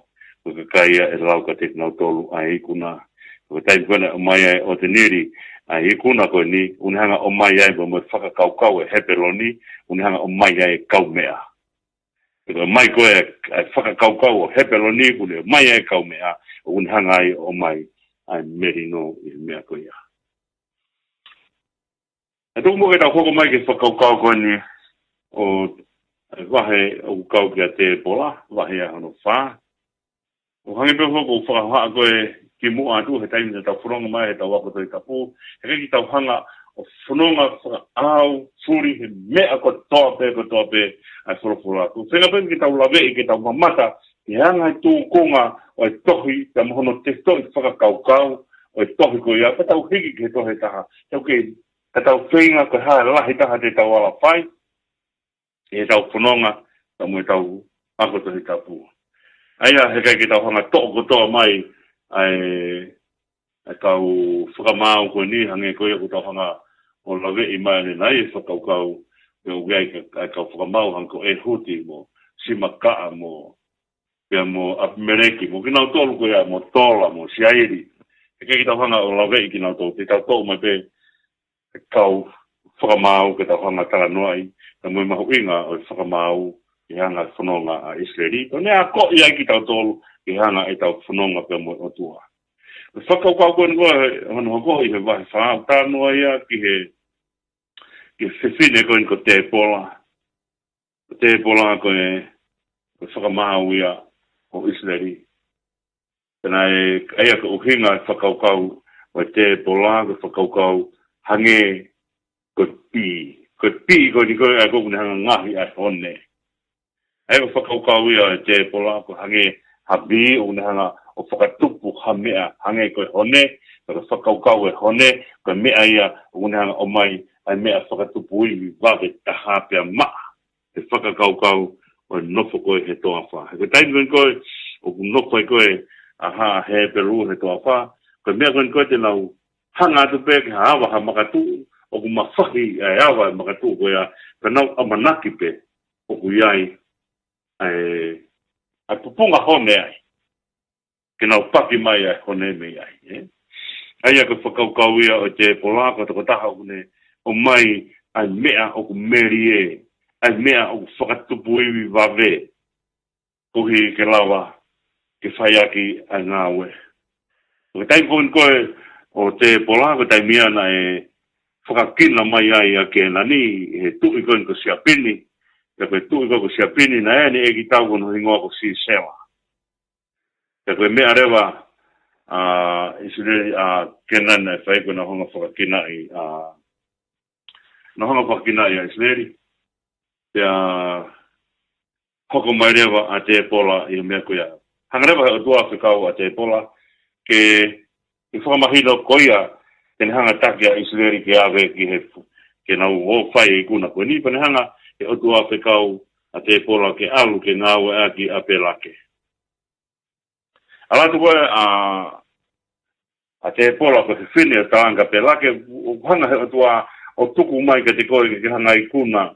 ko e kakai ia ʻe lau kiate kinautolu ʻa e ikuna, Ko e taimi ko ē naʻe ʻomai ai ʻe ʻOtinili ʻa e ikuna ko eni, ʻoku ne hanga ʻo ʻomai ai pea mo e fakakaukau ʻa e Hepeloni, ʻoku ne hanga ʻo ʻomai ai e kaumeʻa. Ko e ʻomai ko ē ʻa e fakakaukau ʻo Hepeloni, ʻoku ne ʻomai ai e kaumeʻa, ʻoku ne hanga ai ʻo ʻomai ʻa e melino ʻi he meʻa ko ia. ʻE tuku muʻa ke tau hoko mai ki he fakakaukau ko eni ʻo e vahe ʻoku kau kia Tēpola, vahe ʻa hono fā. ʻO hangē pē foki ko e fakahohaʻa ko ē kimuʻa atu he taimi naʻa tau fononga mai he tau ako Tohi Tapu, heʻikai ke tau hanga ʻo fononga fakaʻaufuli he meʻa kotoa pē, kotoa pē ʻa e folofola. Ko e feinga pē ke tau laveʻi, ke tau mamata ki he anga e tūkunga ʻo e tohi, pea mo hono tefitoʻi fakakaukau ʻo e tohi ko ia, ka tau hiki ki he tohi ʻe taha. Tau ke, ka tau feinga ko e hā e lahi taha te tau ala fai, ʻi he tau fononga, pea mo e tau ako Tohi Tapu. ʻA ia, heʻikai ke tau hanga toʻo kotoa mai ʻa e, ʻa e kau fakamaau ko eni, hangē ko ia ʻoku tau hanga ʻo laveʻi mai ʻanenai e fakakaukau, ʻoku ʻi ai ka, ʻa e kau fakamaau hangē ko ʻEhuti mo Simakaʻa mo, pea mo ʻApimeleki, mo kinautolu ko ia mo Tola mo Siaili. Heʻikai ke tau hanga ʻo laveʻi kinautolu, te tau toʻo mai pē e kau fakamaau ke tau hanga talanoaʻi, pea mo e mahuʻinga ʻo e fakamaau ʻi he anga e fononga ʻa ʻIsileli. Pea ne akoʻi ai kitautolu ʻi he anga e tau fononga pea mo e ʻOtua. Ko e fakakaukau ko eni ko ē hono hoko ʻi he vahe fā, talanoa ia ki he, ki he fefine ko eni ko Tēpola. Ko Tēpola ko e, ko e fakamaau ia ʻo ʻIsileli. Pea naʻe, ʻa ia ko e ʻuhinga e fakakaukau ʻo Tēpola, ko e fakakaukau hangē ko e pī. Ko e pī ko eni ko ē ʻa ia ʻoku ne hanga ngaohi ʻa e hone. ʻA ia ko e fakakaukau ia ʻo Tēpola ko e hangē ha pī ʻoku ne hanga ʻo fakatupu ha meʻa hangē ko e hone, pea ko e fakakaukau e hone, ko e meʻa ia ʻoku ne hanga ʻomai ʻa e meʻa fakatupu ivi vave taha pea maʻa. He fakakaukau ʻo e nofo ko ē he toafa. He ko e taimi ko ē ʻoku nofo ai ko ē ʻa haʻa Hepelū he toafa, ko e meʻa ko ē te nau hanga atu pē ke ha ava ha makatuʻu, ʻoku mafahi ʻa e ava e makatuʻu ko ia, pea nau ʻamanaki pē ʻoku ʻi ai ʻa e, ʻa e pupunga hone ai. Ke nau paki mai ʻa e hone mei ai, ē? ʻA ia ko e fakakaukau ia ʻo Tēpola, ko e tokotaha ʻoku ne ʻomai ʻa e meʻa ʻoku melie, ʻa e meʻa ʻoku fakatupu ivi vave, koeʻuhi ke lava ke fai ʻaki ʻa e ngāue. Ko e taimi ko eni ko ē ʻo Tēpola, ko e taimi ia naʻe fakakina mai ai ʻa Kēnani, he tuʻi ko eni ko Siapini, pea ko e tuʻi ko ē ko Siapini, naʻe ʻi ai ʻene ʻeikitau ko hono hingoa ko Sisela. Pea ko e meʻa leva ʻa ʻIsileli, ʻa Kēnani naʻe fai ko ʻenau hanga fakakinaʻi, ʻa, nau hanga fakakinaʻi ʻa ʻIsileli. Pea hoko mai leva ʻa Tēpola ʻi he meʻa ko ia. Hanga leva he ʻOtua ʻo fekau ʻa Tēpola ke, ke fakamahino ko ia, ke ne hanga taki ʻa ʻIsileli ke ʻave ki he, ke nau ō fai e ikuna ko eni, pea ne hanga he ʻOtua ʻo fekau ʻa Tēpola ke ʻalu ke ngāueʻaki ʻa Pelake. ʻAlu atu ko ē ʻa, ʻa Tēpola ko e fefine ʻo talaange kia Pelake, ʻoku hanga he ʻOtua ʻo tuku mai kiate koe ke ke hanga ikuna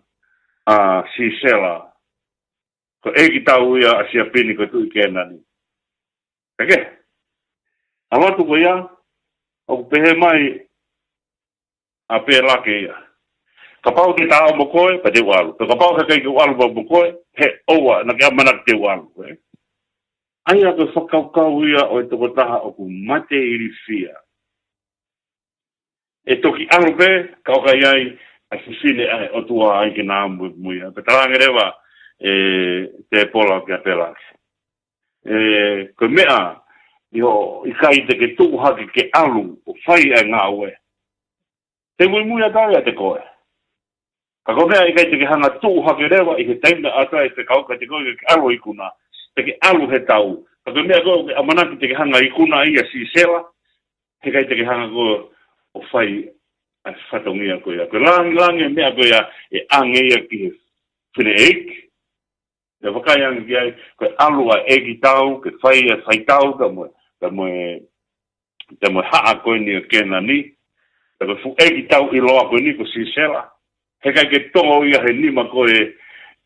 ʻa Sisela. Ko e ʻeikitau ia ʻa Siapini ko e tuʻi Kēnani. Pea ke, ʻalu atu ko ia, ʻoku pehē mai ʻa Pelake ia, kapau te ta ō mo koe, pea te u ʻalu. Pea kapau heʻikai ke u ʻalu mo koe, he ʻoua, naʻa ke ʻamanaki te u ʻalu, ē? ʻA ia ko e fakakaukau ia ʻo e tokotaha ʻoku mate ilifia. ʻE toki ʻalu pē, ka ʻoku ʻi ai ʻa e fefine ʻa e ʻOtua ai ke na mo, mo ia. Pea talaange leva ʻe Tēpola kia Pelake, ē, ko e meʻa, ʻio, ʻikai te ke tuʻu hake ke ʻalu ʻo fai ʻa e ngāue, te u muimui atu au ʻiate koe. Ka ko e meʻa ʻikai te ke hanga tuʻu hake leva ʻi he taimi naʻa ʻoatu ai e fekau kiate koe ke ke ʻalu ʻo ikuna, te ke ʻalu he tau. Ka ko e meʻa ko ē ʻoku ke ʻamanaki te ke hanga ikuna ai ʻa Sisela, heʻikai te ke hanga koe ʻo fai ʻa e fatongia ko ia. Ko e langilangi e meʻa ko ia ʻe ʻange ia ki he fineʻeiki. Pea vakai ange ki ai, ko e ʻalu ʻa e ʻeikitau ke fai ʻa e faitau, pea mo, pea mo e, pea mo e haʻa ko eni ʻo Kēnani, pea ko e fuʻu ʻeikitau ʻiloa ko eni ko Sisela. Heʻikai ke tō ia he nima ko ē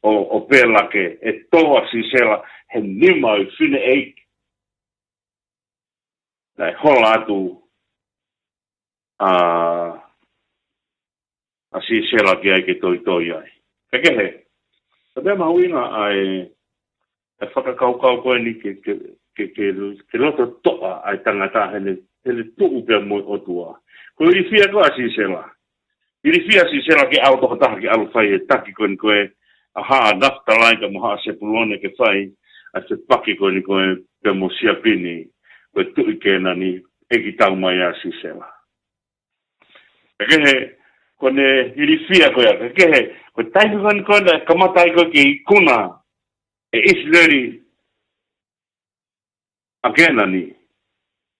ʻo, ʻo Pelake, ʻe tō ʻa Sisela he nima ʻo e fineʻeiki. naʻe hola atu ʻa, ʻa Sisela ki ai ke toitoi ai. Pea kehe, ko e meʻa mahuʻinga ʻa e, e fakakaukau ko eni ke, ke, ke, ke, ke loto toʻa ʻa e tangata heʻene, heʻene tuʻu pea mo e ʻOtua. Ko e ilifia ko ē ʻa Sisela. Ilifia ʻa Sisela ke ʻalu tokotaha ke ʻalu fai e taki ko eni ko ē ʻa haʻa Nafitalai pea mo haʻa Sepulone ke fai ʻa e fepaki ko eni ko ē pea mo Siapini, ko e tuʻi Kēnani, ʻeiki tau mai ʻa Sisela. Pea kehe, ko ʻene ilifia ko ia, pea kehe, ko e taimi ko eni ko ē naʻe kamata ai ko ē ke ikuna ʻe ʻIsileli ʻa Kēnani,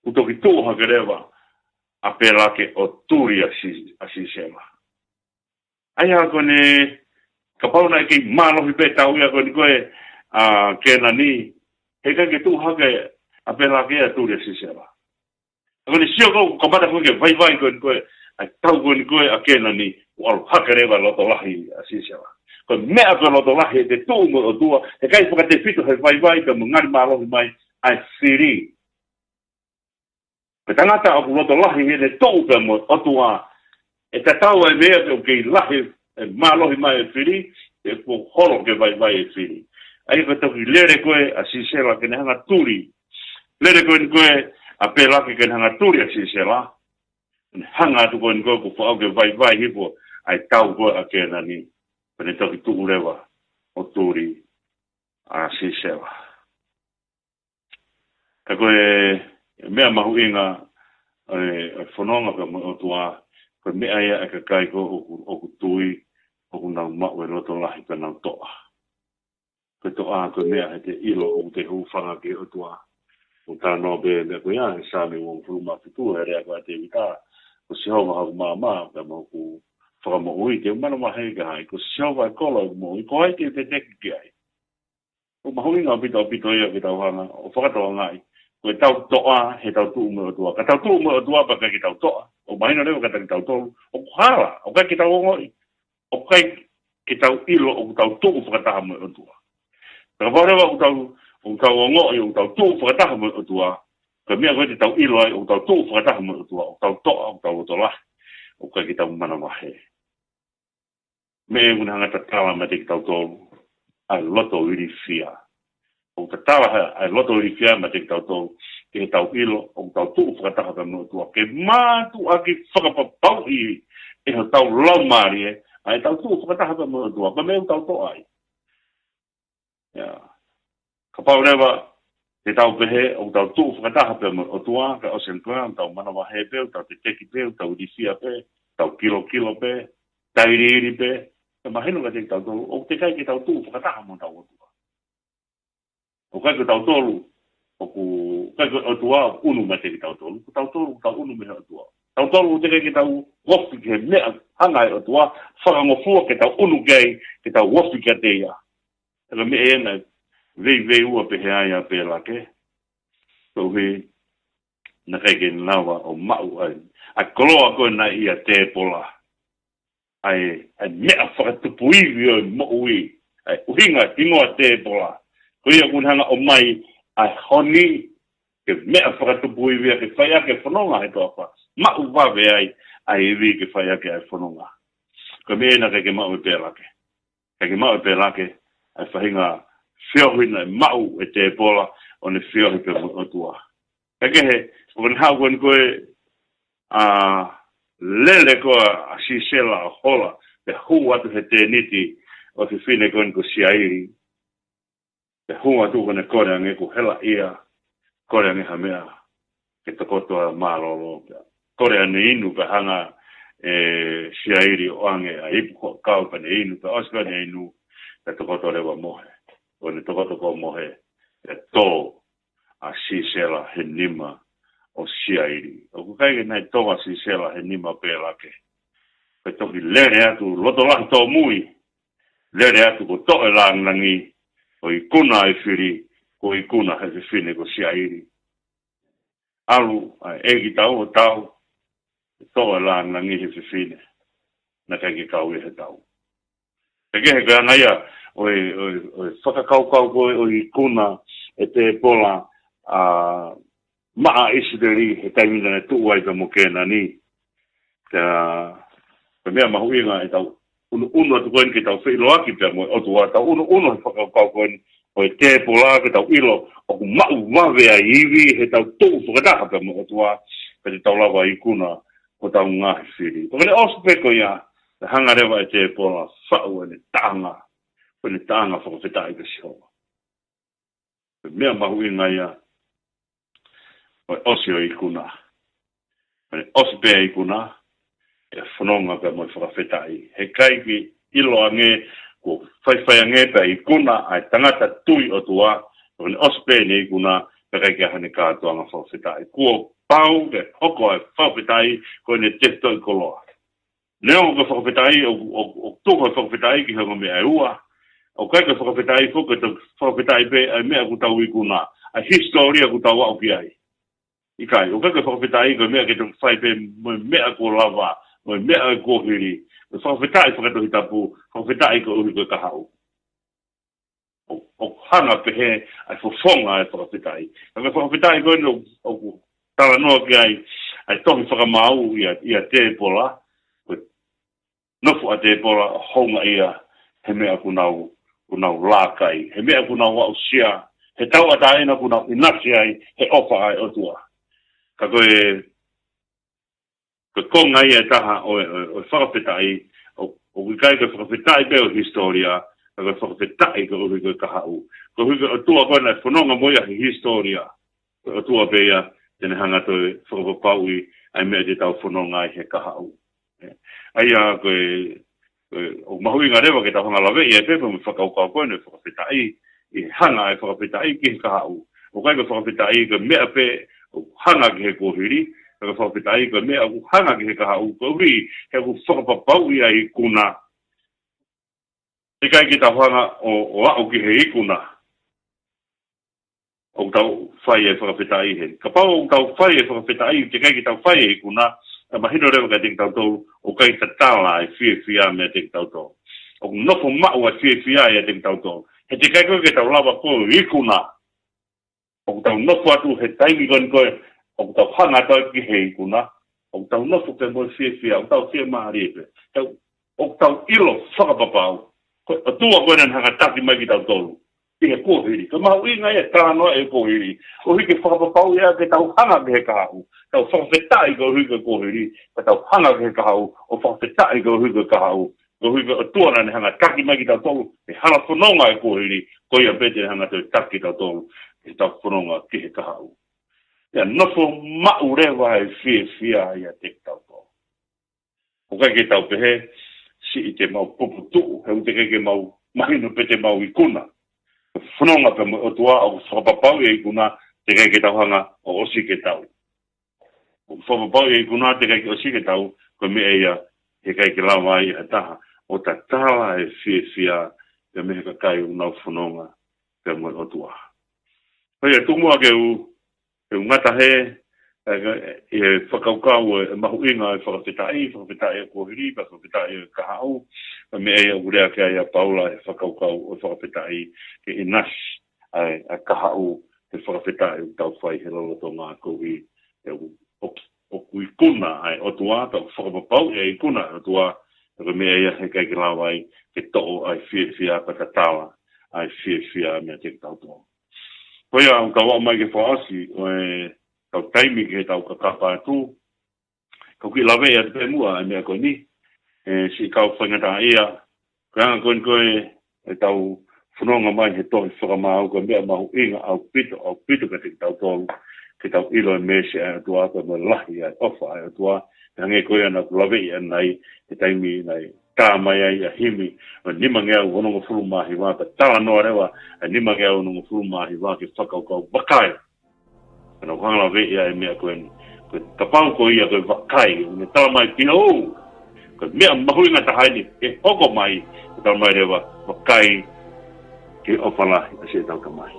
kuo toki tuʻu hake leva ʻa Pelake ʻo tuli ʻa Si-, ʻa Sisela. ʻA ia ko ʻene, kapau naʻe kei mālohi pē tau ia ko eni ko ē ʻa Kēnani, heʻikai ke tuʻu hake ʻa Pelake ʻo tuli ʻa Sisela. Ko ʻene sio ko ē, kamata ko ē ke vaivai ko eni ko ē ʻa e tau ko eni ko ē ʻa Kēnani, kuo ʻalu hake leva loto lahi ʻa Sisela. Ko e meʻa ko e loto lahi, ʻete tuʻu mo e ʻOtua, heʻikai fakatefito he vaivai pea mo e ngali mālohi mai ʻa e fili. Ko e tangata ʻoku loto lahi heʻene tuʻu pea mo e ʻOtua, ʻe tatau ai pē ia pe ʻoku kei lahi e mālohi mai e fili, pe kuo holo ke vaivai e fili. ʻA ia ko e toki lele ko ē ʻa Sisela ke ne hanga tuli. Lele ko eni ko ē ʻa Pelake ke ne hanga tuli ʻa Sisela. Ne hanga atu ko eni ko ē kuo faʻu ke vaivai hifo ʻa e tau ko ē ʻa Kēnani. Pea ne toki tuʻu leva ʻo tuli ʻa Sisela. Ka ko e meʻa mahuʻinga ʻo e, ʻo e fononga pea mo e ʻOtua, ko e meʻa ia ʻa e kakai ko ē ʻoku, ʻoku tui, ʻoku nau maʻu e loto lahi pea nau toʻa. Ko e toʻa ko e meʻa heʻete ʻilo ʻoku te hūfanga ki he ʻOtua. ʻOku talanoa pē meʻa ko ia he Saame uofulu mā fitu, he lea ko ē ʻa Tēvita, ko Sihova hoku maama, pea mo hoku fakamoʻui, te u manavahē ki hai? Ko Sihova e kolo ʻo ʻeku moʻui, ko hai te u teteki ki ai? ʻOku mahuʻinga ʻaupito, ʻaupito ia ke tau hanga ʻo fakatokangaʻi. Ko ʻetau toʻa, heʻetau tuʻu mo e ʻOtua. Ka tau tuʻu mo e ʻOtua pea ʻikai ke tau toʻa, ʻoku mahino leva kiate kitautolu ʻoku hala, ʻoku ʻikai ke tau ongoʻi, ʻoku ʻikai ke tau ʻilo ʻoku tau tuʻu fakataha mo e ʻOtua. Ka kapau leva ʻoku tau, ʻoku tau ongoʻi ʻoku tau tuʻu fakataha mo e ʻOtua, ko e meʻa ko ē te tau ʻilo ai ʻoku tau tuʻu fakataha mo e ʻOtua, ʻoku tau toʻa, ʻoku tau loto lahi, ʻoku ʻikai ke tau manavahē. Meʻa ʻoku ne hanga tatala meiate kitautolu ʻa e loto ilifia. ʻOku tatala ʻa e loto ilifia meiate kitautolu ke tau ʻilo ʻoku tau tuʻu fakataha pea mo e ʻOtua. Ke mātuʻaki fakapapauʻi ʻe hotau laumālie ʻa ʻetau tuʻu fakataha pea mo e ʻOtua, pea meʻa ʻoku tau toʻa ai. ʻIa. Kapau leva te tau pehē ʻoku tau tuʻu fakataha pea mo e ʻOtua, ka ʻosi ko ia ʻoku tau manavahē pē, ʻoku tau teteki pē, ʻoku tau ilifia pē, tau kilokilo pē, tau iliili pē, ʻe mahino kiate kitautolu ʻoku teʻeki ai ke tau tuʻu fakataha mo hotau ʻOtua. ʻOku ʻikai ko tautolu ʻoku, ʻikai ko e ʻOtua ʻoku ʻunu meiate kitautolu, ko tautolu ʻoku tau ʻunu mei he ʻOtua. Tautolu ʻoku teʻeki ai ke tau ofi ki he meʻa hanga ʻe he ʻOtua, fakangofua ke tau ʻunu ki ai, ke tau ofi kiate ia. Ka ko e meʻa ena, veiveiua pehē ai ʻa Pelake. Koeʻuhi, naʻe ʻikai ke ne lava ʻo maʻu ai ʻa e koloa ko ena ʻia Tēpola. ʻA e, ʻa e meʻa fakatupu ivi ʻo e moʻui, ʻa e ʻuhinga hingoa Tēpola. Ko ia ʻoku ne hanga ʻo ʻomai ʻa e honi, ke meʻa fakatupu ivi ia ke fai ʻaki e fononga he toafa. Maʻu vave ai ʻa e ivi ke fai ʻaki ʻa e fononga. Ko e meʻa ena ʻikai ke maʻu ʻe Pelake. ʻIkai ke maʻu ʻe Pelake ʻa e faʻahinga feohi naʻe maʻu ʻe Tēpola ʻo ne feohi pea mo e ʻOtua. Ka kehe, ʻoku ne haʻu ko eni ko e, ʻa, lele ko ē ʻa Sisela ʻo hola, pea hū atu he tēniti ʻo e fefine ko eni ko Siaili. Pea hū atu ko ʻene kole ange kuo helaʻia, kole ange ha meʻa, ke tokoto ʻa mālōlō pea. Kole ʻene inu pea hanga ʻe Siaili ʻo ʻoange ʻa e ipu ko ē kau pea ne inu pea ʻosi ko ē ʻene inu, pea tokoto leva mohe. ʻO ne tokoto ko ē mohe, pea tō ʻa Sisela he nima ʻo Siaili. ʻOku ʻikai ke nai tō ʻa Sisela he nima ʻo Pelake. Pea toki lele atu, loto lahi tōmui, lele atu kuo toʻo e langilangi, ʻo ikuna e fili, kuo ikuna he fefine ko Siaili. ʻAlu ʻa e ʻeikitau ʻo tau, toʻo e langilangi he fefine, naʻe ʻikai ke kau ia he tau. Pea kehe ko e anga ia ʻo e, ʻo e, ʻo e fakakaukau ko ē ʻo e ikuna ʻe Tēpola ʻa maʻa ʻIsileli he taimi naʻa ne tuʻu ai pea mo Kēnani. Pea, pea meʻa mahuʻinga ʻetau ʻunuʻunu atu ko eni ke tau feʻiloaki pea mo e ʻOtua, tau ʻunuʻunu he fakakaukau ko eni ʻo e tēpola ke tau ʻilo ʻoku maʻu vave ai ivi he tau tuʻu fakataha pea mo e ʻOtua, pea te tau lava ikuna hotau ngaahi fili. Pea ko ʻene ʻosi pē ko ia, ʻe hanga leva e tēpola faʻu ʻene taʻanga, ko ʻene taʻanga fakafetaʻi kia Sihova. Ko e meʻa mahuʻinga ia ʻo e ʻosi ʻo e ikuna. Ko ʻene ʻosi pē e ikuna, ʻe fononga pea mo e fakafetaʻi. Heʻikai ke ʻilo ange, kuo faifai ange pē e ikuna ʻa e tangata tui ʻOtua, ko ʻene ʻosi pē ʻene ikuna, pea ʻikai ke ʻi ai haʻane kātoanga fakafetaʻi. Kuo pau ke hoko ʻa e fakafetaʻi ko ʻene tefitoʻi koloa. Neongo ko e fakafetaʻi, ʻo, ʻo, ʻoku tuku e fakafetaʻi ki he ongo meʻa ʻe ua. ʻOku ʻikai ko e fakafetaʻi foki ko e fakafetaʻi pē ʻa e meʻa ʻoku tau ikuna, ʻa e hisitōlia ʻoku tau aʻu ki ai. ʻIkai, ʻoku ʻikai ko e fakafetaʻi ko e meʻa ke tau fai pē mo e meʻa kuo lava, mo e meʻa kuo hili. Ko e fakafetaʻi fakatohitapu, fakafetaʻi koeʻuhi ko e kahaʻu. ʻO, ʻo hanga pehē ʻa e fofonga ʻa e fakafetaʻi. Ka ko e fakafetaʻi ko eni ʻoku, ʻoku talanoa ki ai ʻa e tohi fakamaau ʻia, ʻia tēpola, ko e nofo ʻa tēpola ʻo houngaʻia he meʻa ʻoku nau, ʻoku nau lākai, he meʻa ʻoku nau aʻusia, he tauʻatāina ʻoku nau ʻinasi ai he ʻofa ʻa e ʻOtua. Ka ko e, ko e konga ia ʻe taha ʻo e, ʻo e, ʻo e fakafetaʻi, ʻo, ʻoku ʻikai ko e fakafetaʻi pē ʻo e hisitōlia, ka ko e fakafetaʻi koeʻuhi ko e kahaʻu. Koeʻuhi ko e ʻOtua ko ē naʻe fononga mo ia he hisitōlia, ko e ʻOtua pē ia te ne hanga ʻo fakapapauʻi ʻa e meʻa te tau fononga ai he kahaʻu. ʻA ia ko e, ko e, ʻoku mahuʻinga leva ke tau hanga ʻo laveʻi ʻa e pepa mo e fakakaukau ko eni ʻo e fakafetaʻi, ʻi he hanga ʻa e fakafetaʻi ki he kahaʻu. ʻOku ʻikai ko e fakafetaʻi ko e meʻa pē ʻoku hanga ki he kuohili, ka ko e fakafetaʻi ko e meʻa ʻoku hanga ki he kahaʻu, koeʻuhi he ʻoku fakapapauʻi ʻa e ikuna. Heʻikai ke tau hanga ʻo, ʻo aʻu ki he ikuna ʻoku tau fai e fakafetaʻi heni. Kapau ʻoku tau fai e fakafetaʻi, teʻeki ai ke tau fai e ikuna, ʻe mahino leva kiate kitautolu ʻoku ʻikai tatala e fiefia meiate kitautolu. ʻOku nofo maʻu ʻa e fiefia ʻiate kitautolu. He teʻeki ai ko ē ke tau lava ʻo ikuna. ʻOku tau nofo atu he taimi ko eni ko ē, ʻoku tau hanga atu ai ki he ikuna, ʻoku tau nofo pē mo e fiefia, ʻoku tau fiemālie pē. Tau, ʻoku tau ʻilo fakapapau, ko e ʻOtua ko ē naʻa ne hanga ʻo taki mai kitautolu ʻi he kuohili. Ko e mahuʻinga ia e talanoa e kuohili. ʻOku ʻikai ke fakapapauʻi ia ke tau hanga ki he kahaʻu. Tau fakafetaʻi koeʻuhi ko e kuohili, ka tau hanga ki he kahaʻu, ʻo fakafetaʻi koeʻuhi ko e kahaʻu. Koeʻuhi ko e ʻOtua naʻa ne hanga ʻo taki mai kitautolu he hala fononga e kuohili, ko ia pē te ne hanga ʻo taki kitautolu he tau fononga ki he kahaʻu. ʻIo, nofo maʻu leva e fiefia ʻiate kitautolu. ʻOku ʻikai ke tau pehē, siʻi te mau puputuʻu, he ʻoku teʻeki ke mau mahino pe te mau ikuna. Fononga pē mo e ʻOtua ʻoku fakapapauʻi e ikuna, teʻeki ke tau hanga ʻo ʻosi ke tau. ʻOku fakapapauʻi e ikuna teʻeki ke ʻosi ke tau, ko e meʻa ia, heʻikai ke lava ai ha taha ʻo tatala e fiefia pea mei he kakai ʻoku nau fononga pea mo e ʻOtua. Ko ia, tuku muʻa ke u, ke u ngata hē, ʻi he fakakaukau ʻo e mahuʻinga ʻo e fakafetaʻi, fakafetaʻi ʻa e kuohili, pea fakafetaʻi ʻa e kahaʻu, ko e meʻa ia ʻoku lea ki ai ʻa Paula he fakakaukau ʻo e fakafetaʻi, ke ʻinasi ʻa e, ʻa e kahaʻu he fakafetaʻi ʻoku tau fai he lolotonga koeʻuhi, he ʻoku, ʻoku, ʻoku ikuna ʻa e ʻOtua, tau fakapapauʻi ʻa e ikuna ʻa e ʻOtua, ka ko e meʻa ia heʻikai ke lava ai ke toʻo ʻa e fiefia pea tatala ʻa e fiefia meiate kitautolu. Ko ia, ʻoku tau aʻu mai ki he fakaʻosi ʻo e tau taimi ki he tau kakapa atu, ka u kiʻi laveʻi atu pē muʻa e meʻa ko eni, ʻe siʻi kau faingataʻaʻia, ko e anga ko eni ko ē ʻetau fononga mai he tohi fakamaau, ko e meʻa mahuʻinga ʻaupito, ʻaupito kiate kitautolu, ke tau ʻilo e mēsi ʻa e ʻOtua, ko e meʻa lahi ʻa e ʻofa ʻa e ʻOtua, hangē ko ia naʻa ku laveʻi ʻanenai, he taimi naʻe tā mai ai ʻa e himi ʻo e nimangeau onongofulu mā hiva, pea talanoa leva ʻa e nimangeau onongofulu mā hiva ki he fakakaukau vakai. Pea naʻa ku hanga ʻo laveʻi ʻa e meʻa ko eni. Ko e kapau ko ia ko e vakai, ʻoku ne tala mai pina ou. Ko e meʻa mahuʻinga taha eni, ʻe hoko mai, ʻe tala mai leva, vakai ki he ʻofa lahi ʻa siʻetau Tamai.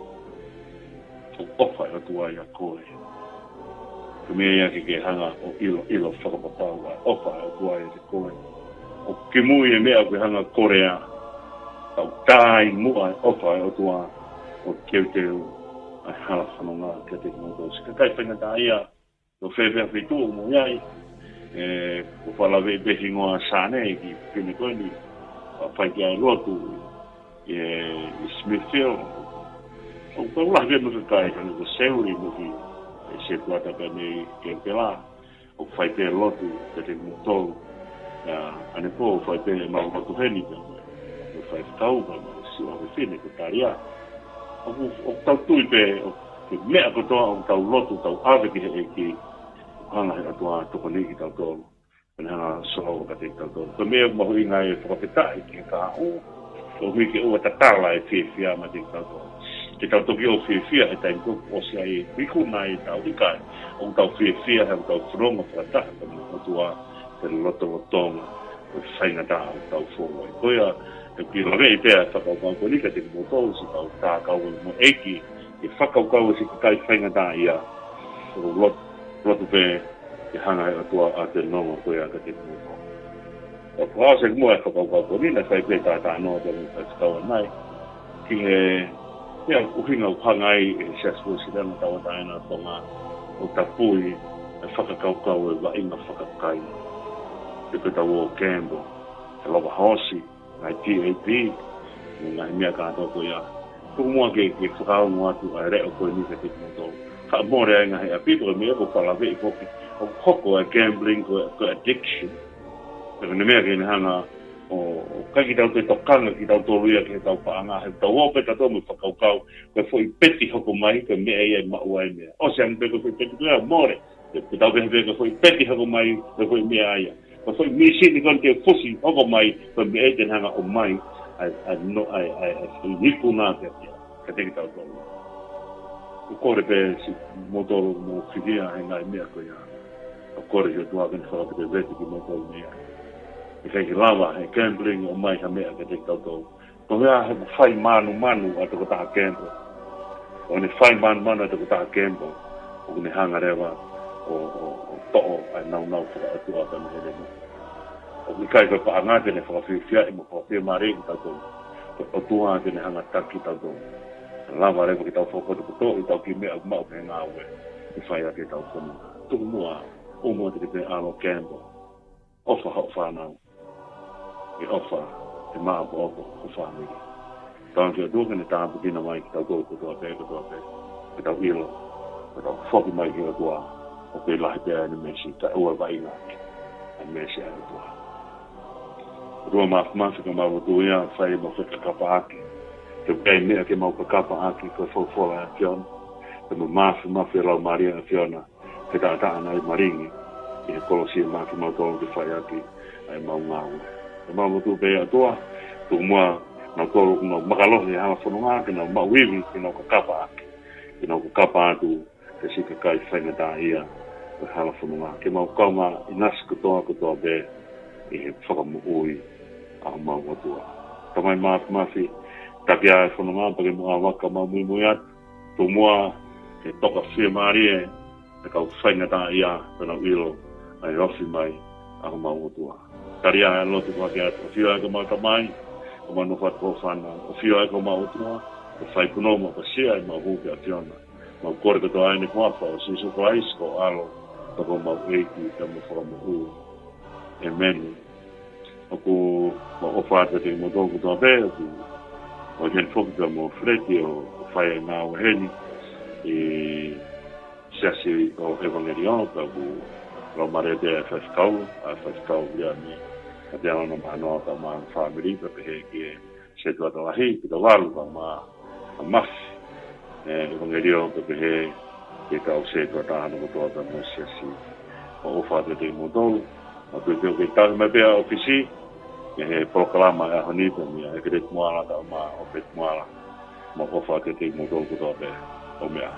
ʻOku ʻofa ʻa e ʻOtua ʻia koe. Ko e meʻa ia ke ke hanga ʻo ʻilo, ʻilo fakapapau ʻa e ʻofa ʻa e ʻOtua ʻiate koe. ʻOku kimui e meʻa ʻoku ke hanga ʻo kolea. Tau tā muʻa e ʻofa ʻa e ʻOtua ʻo teuteu ʻa ʻa e hala fononga kiate kimoutolu siʻi kakai faingataʻaʻia, ʻo fēfē feituʻu ʻoku mou ʻi ai. ʻE, ʻoku ou faʻa lave pē hingoa Sane ki he fefine ko eni, ʻoku fai ki ai e lotu ʻi, ʻi Smithfield. ʻOku tau lahi pē mo e kakai, hangē ko Seuri mo ki, ʻe, Setuata pē mei Kenipela. ʻOku fai pē lotu kiate kimoutolu. ʻA, ʻanepō ʻoku fai pē ʻemau lotu heni pē mo e, mo e faifekau pē mo e siʻi fefine ko Talia. ʻOku, ʻoku tau tui pē, ʻoku, ko e meʻa kotoa ʻoku tau lotu, tau ʻave ki he ʻEiki, ʻoku hanga he ʻOtua ʻo tokoniʻi kitautolu. Pea ne hanga ʻo solova kiate kitautolu. Ko e meʻa ʻoku mahuʻinga ai e fakafetaʻi ki he kahaʻu, koeʻuhi ke ʻoua tatala e fiefia meiate kitautolu. Ke tau toki ʻo fiefia he taimi ko ē ʻoku ʻosi ai e ikuna ʻetau ʻikai. ʻOku tau fiefia he ʻoku tau fononga fakataha pea mo e ʻOtua he lotolotonga ʻo e faingataʻa ʻoku tau fou ai. Ko ia, ʻoku ou kiʻi laveʻi pē ʻa e fakakaukau ko eni kiate kimoutolu siʻi kau tā kau mo e ʻEiki, ke fakakaukau siʻi kakai faingataʻaʻia. ʻOku lotu, lotu pē ke hanga he ʻOtua ʻo ʻatu e nonga ko ia kiate kimoutolu. ʻOku ou ʻosi muʻa e fakakaukau ko eni, naʻe fai pē ʻa e talanoa pea mo e faifekau ʻanai ki he, ki he ʻuhinga ʻoku hanga ai ʻe he Siasi Uēsiliana Tauʻatāina ʻo Tonga ʻo tapui e fakakaukau ʻo e vaʻinga fakakakai. Pea ko ʻetau ō ʻo gamble, e lova hoosi, ngaahi T A P, mo e ngaahi meʻa kātoa ko ia. Tuku muʻa ke, ke fakaongo atu ʻa e leʻo ko eni kiate kimoutolu. Ka mole ai e ngaahi ʻapi, ko e meʻa ʻoku ou faʻa laveʻi foki, ʻoku hoko e gambling ko e, ko e addiction. Pea ko e meʻa ke ne hanga ʻo, ʻo ʻikai ke tau toe tokanga kitautolu ia ki heʻetau paʻanga, he tau ō pē tautolu mo e fakakaukau, ko e foʻi peti hoko mai, ko e meʻa ia ʻe maʻu ai e meʻa. ʻOsi ange pē ko e foʻi peti ko ia, mole. Ke, ke tau pehē pē ko e foʻi peti hoko mai, ko e foʻi meʻa ia. Ko e foʻi mīsini ko eni ke fusi hoko mai, ko e meʻa ia te ne hanga ʻo ʻomai ʻa e, ʻa e no-, ʻa e, ʻa e, ʻa e foʻi ikuna kiate, kiate kitautolu. ʻOku ou kole pē siʻi moutolu ʻoku mou fiefia he ngaahi meʻa ko ia. ʻOku ou kole ki he ʻOtua ke ne fakavete kimoutolu mei ai. ʻIkai ke lava ʻe he gambling ʻo ʻomai ha meʻa kiate kitautolu. Ko e hā he ʻoku fai manumanu ʻa e tokotaha gamble. ʻOku ne fai manumanu ʻa e tokotaha gamble, ʻoku ne hanga leva ʻo, ʻo, ʻo toʻo ʻa e nāunau fakaʻotua ʻa e meʻa ko eni. ʻOku ʻikai ko e paʻanga te ne fakafiefiaʻi mo fakafiemālieʻi kitautolu. Ko e ʻOtua te ne hanga ʻo taki kitautolu. Lava leva ke tau fakapotopoto ʻi heʻetau kiʻi meʻa ʻoku maʻu pē he ngāue ke fai ʻaki ʻetau fononga. Tuku muʻa, ʻoua muʻa te ke pehē ʻalu ʻo gamble. ʻOfa hoʻo fānau. ʻE ʻofa ʻe maʻopoʻopo ho fāmili. Tauange ki he ʻOtua ke ne tāpuekina mai kitautolu kotoa pē, kotoa pē. Ke tau ʻilo, ke tau foki mai ki he ʻOtua, ʻoku kei lahi pē ʻene meesi, kae ʻoua vaʻinga ʻa e meesi ʻa e ʻOtua. ʻOtua Māfimafi, ko ʻemau lotu ia, fai ʻemau fekakapaʻaki. Ke ʻikai meʻa ke mau kakapaʻaki, ko e folofola ʻa e ʻAfiona. Ke mau māfimafi e Laumālie ʻa e ʻAfiona, ke taʻataʻa ʻa e malingi ʻi he kolosi maʻa kimautolu ke fai ʻaki ʻa ʻemau ngāue. ʻOku mau lotu pē ʻOtua, tuku muʻa nautolu ʻoku nau makalohi he hala fononga, ke nau maʻu ivi, ke nau kakapa ʻaki, ke nau kakapa atu ki he siʻi kakai faingataʻaʻia ʻo e hala fononga. Ke mau kaungā ʻinasi kotoa kotoa pē ʻi he fakamoʻui ʻa homau ʻOtua. Tamai Māfimafi, taki ʻa e fononga pea ke mo ʻa vaka mau muimui atu, tuku muʻa ke toka fiemālie ʻa e kau faingataʻaʻia, ke nau ʻilo ʻa e ofi mai ʻa homau ʻOtua. Tali ʻa e lotu ko ia atu, ʻafio ʻa e ko mau Tamai, ko mau nofo atu ko ho fānau, ʻafio ʻa e ko mau ʻOtua, ke fai punou mo ʻapasia ʻemau hū ki he ʻAfiona. Mau kole kotoa ʻeni ko e huafa ʻo Sīsū Kalaisi ko ho ʻAlo, ko homau ʻEiki pea mo e Fakamoʻui. ʻĒmeni. ʻOku mau ʻofa atu kiate kimoutolu kotoa pē, ʻoku mau ʻi heni foki pea mo Feleti ʻo, ʻo fai ʻa e ngāue heni ʻi he Siasi ʻo e ʻEvangeliō, pea ʻoku laumālie ʻa e faifekau, ʻa e faifekau ia mei Apiano Manoa kae ʻumaʻā e fāmili, pea pehē ki he setuata lahi, Pita Valu kae ʻumaʻā ʻa Mafi, ʻa e ʻEvangeliō, pea pehē ki he kau setuata ʻa hono kotoa pē mo e siasi. ʻOku mau ʻofa atu kiate kimoutolu, mau tui pē ʻoku kei tauhi mai pē ʻa e ʻōfisi, ʻi he polokalama ʻo e ʻaho ni pea mei he Keleti Moala kae ʻumaʻā ʻa ʻOpeti Moala. Mau ʻofa atu kiate kimoutolu kotoa pē, ʻo meʻa.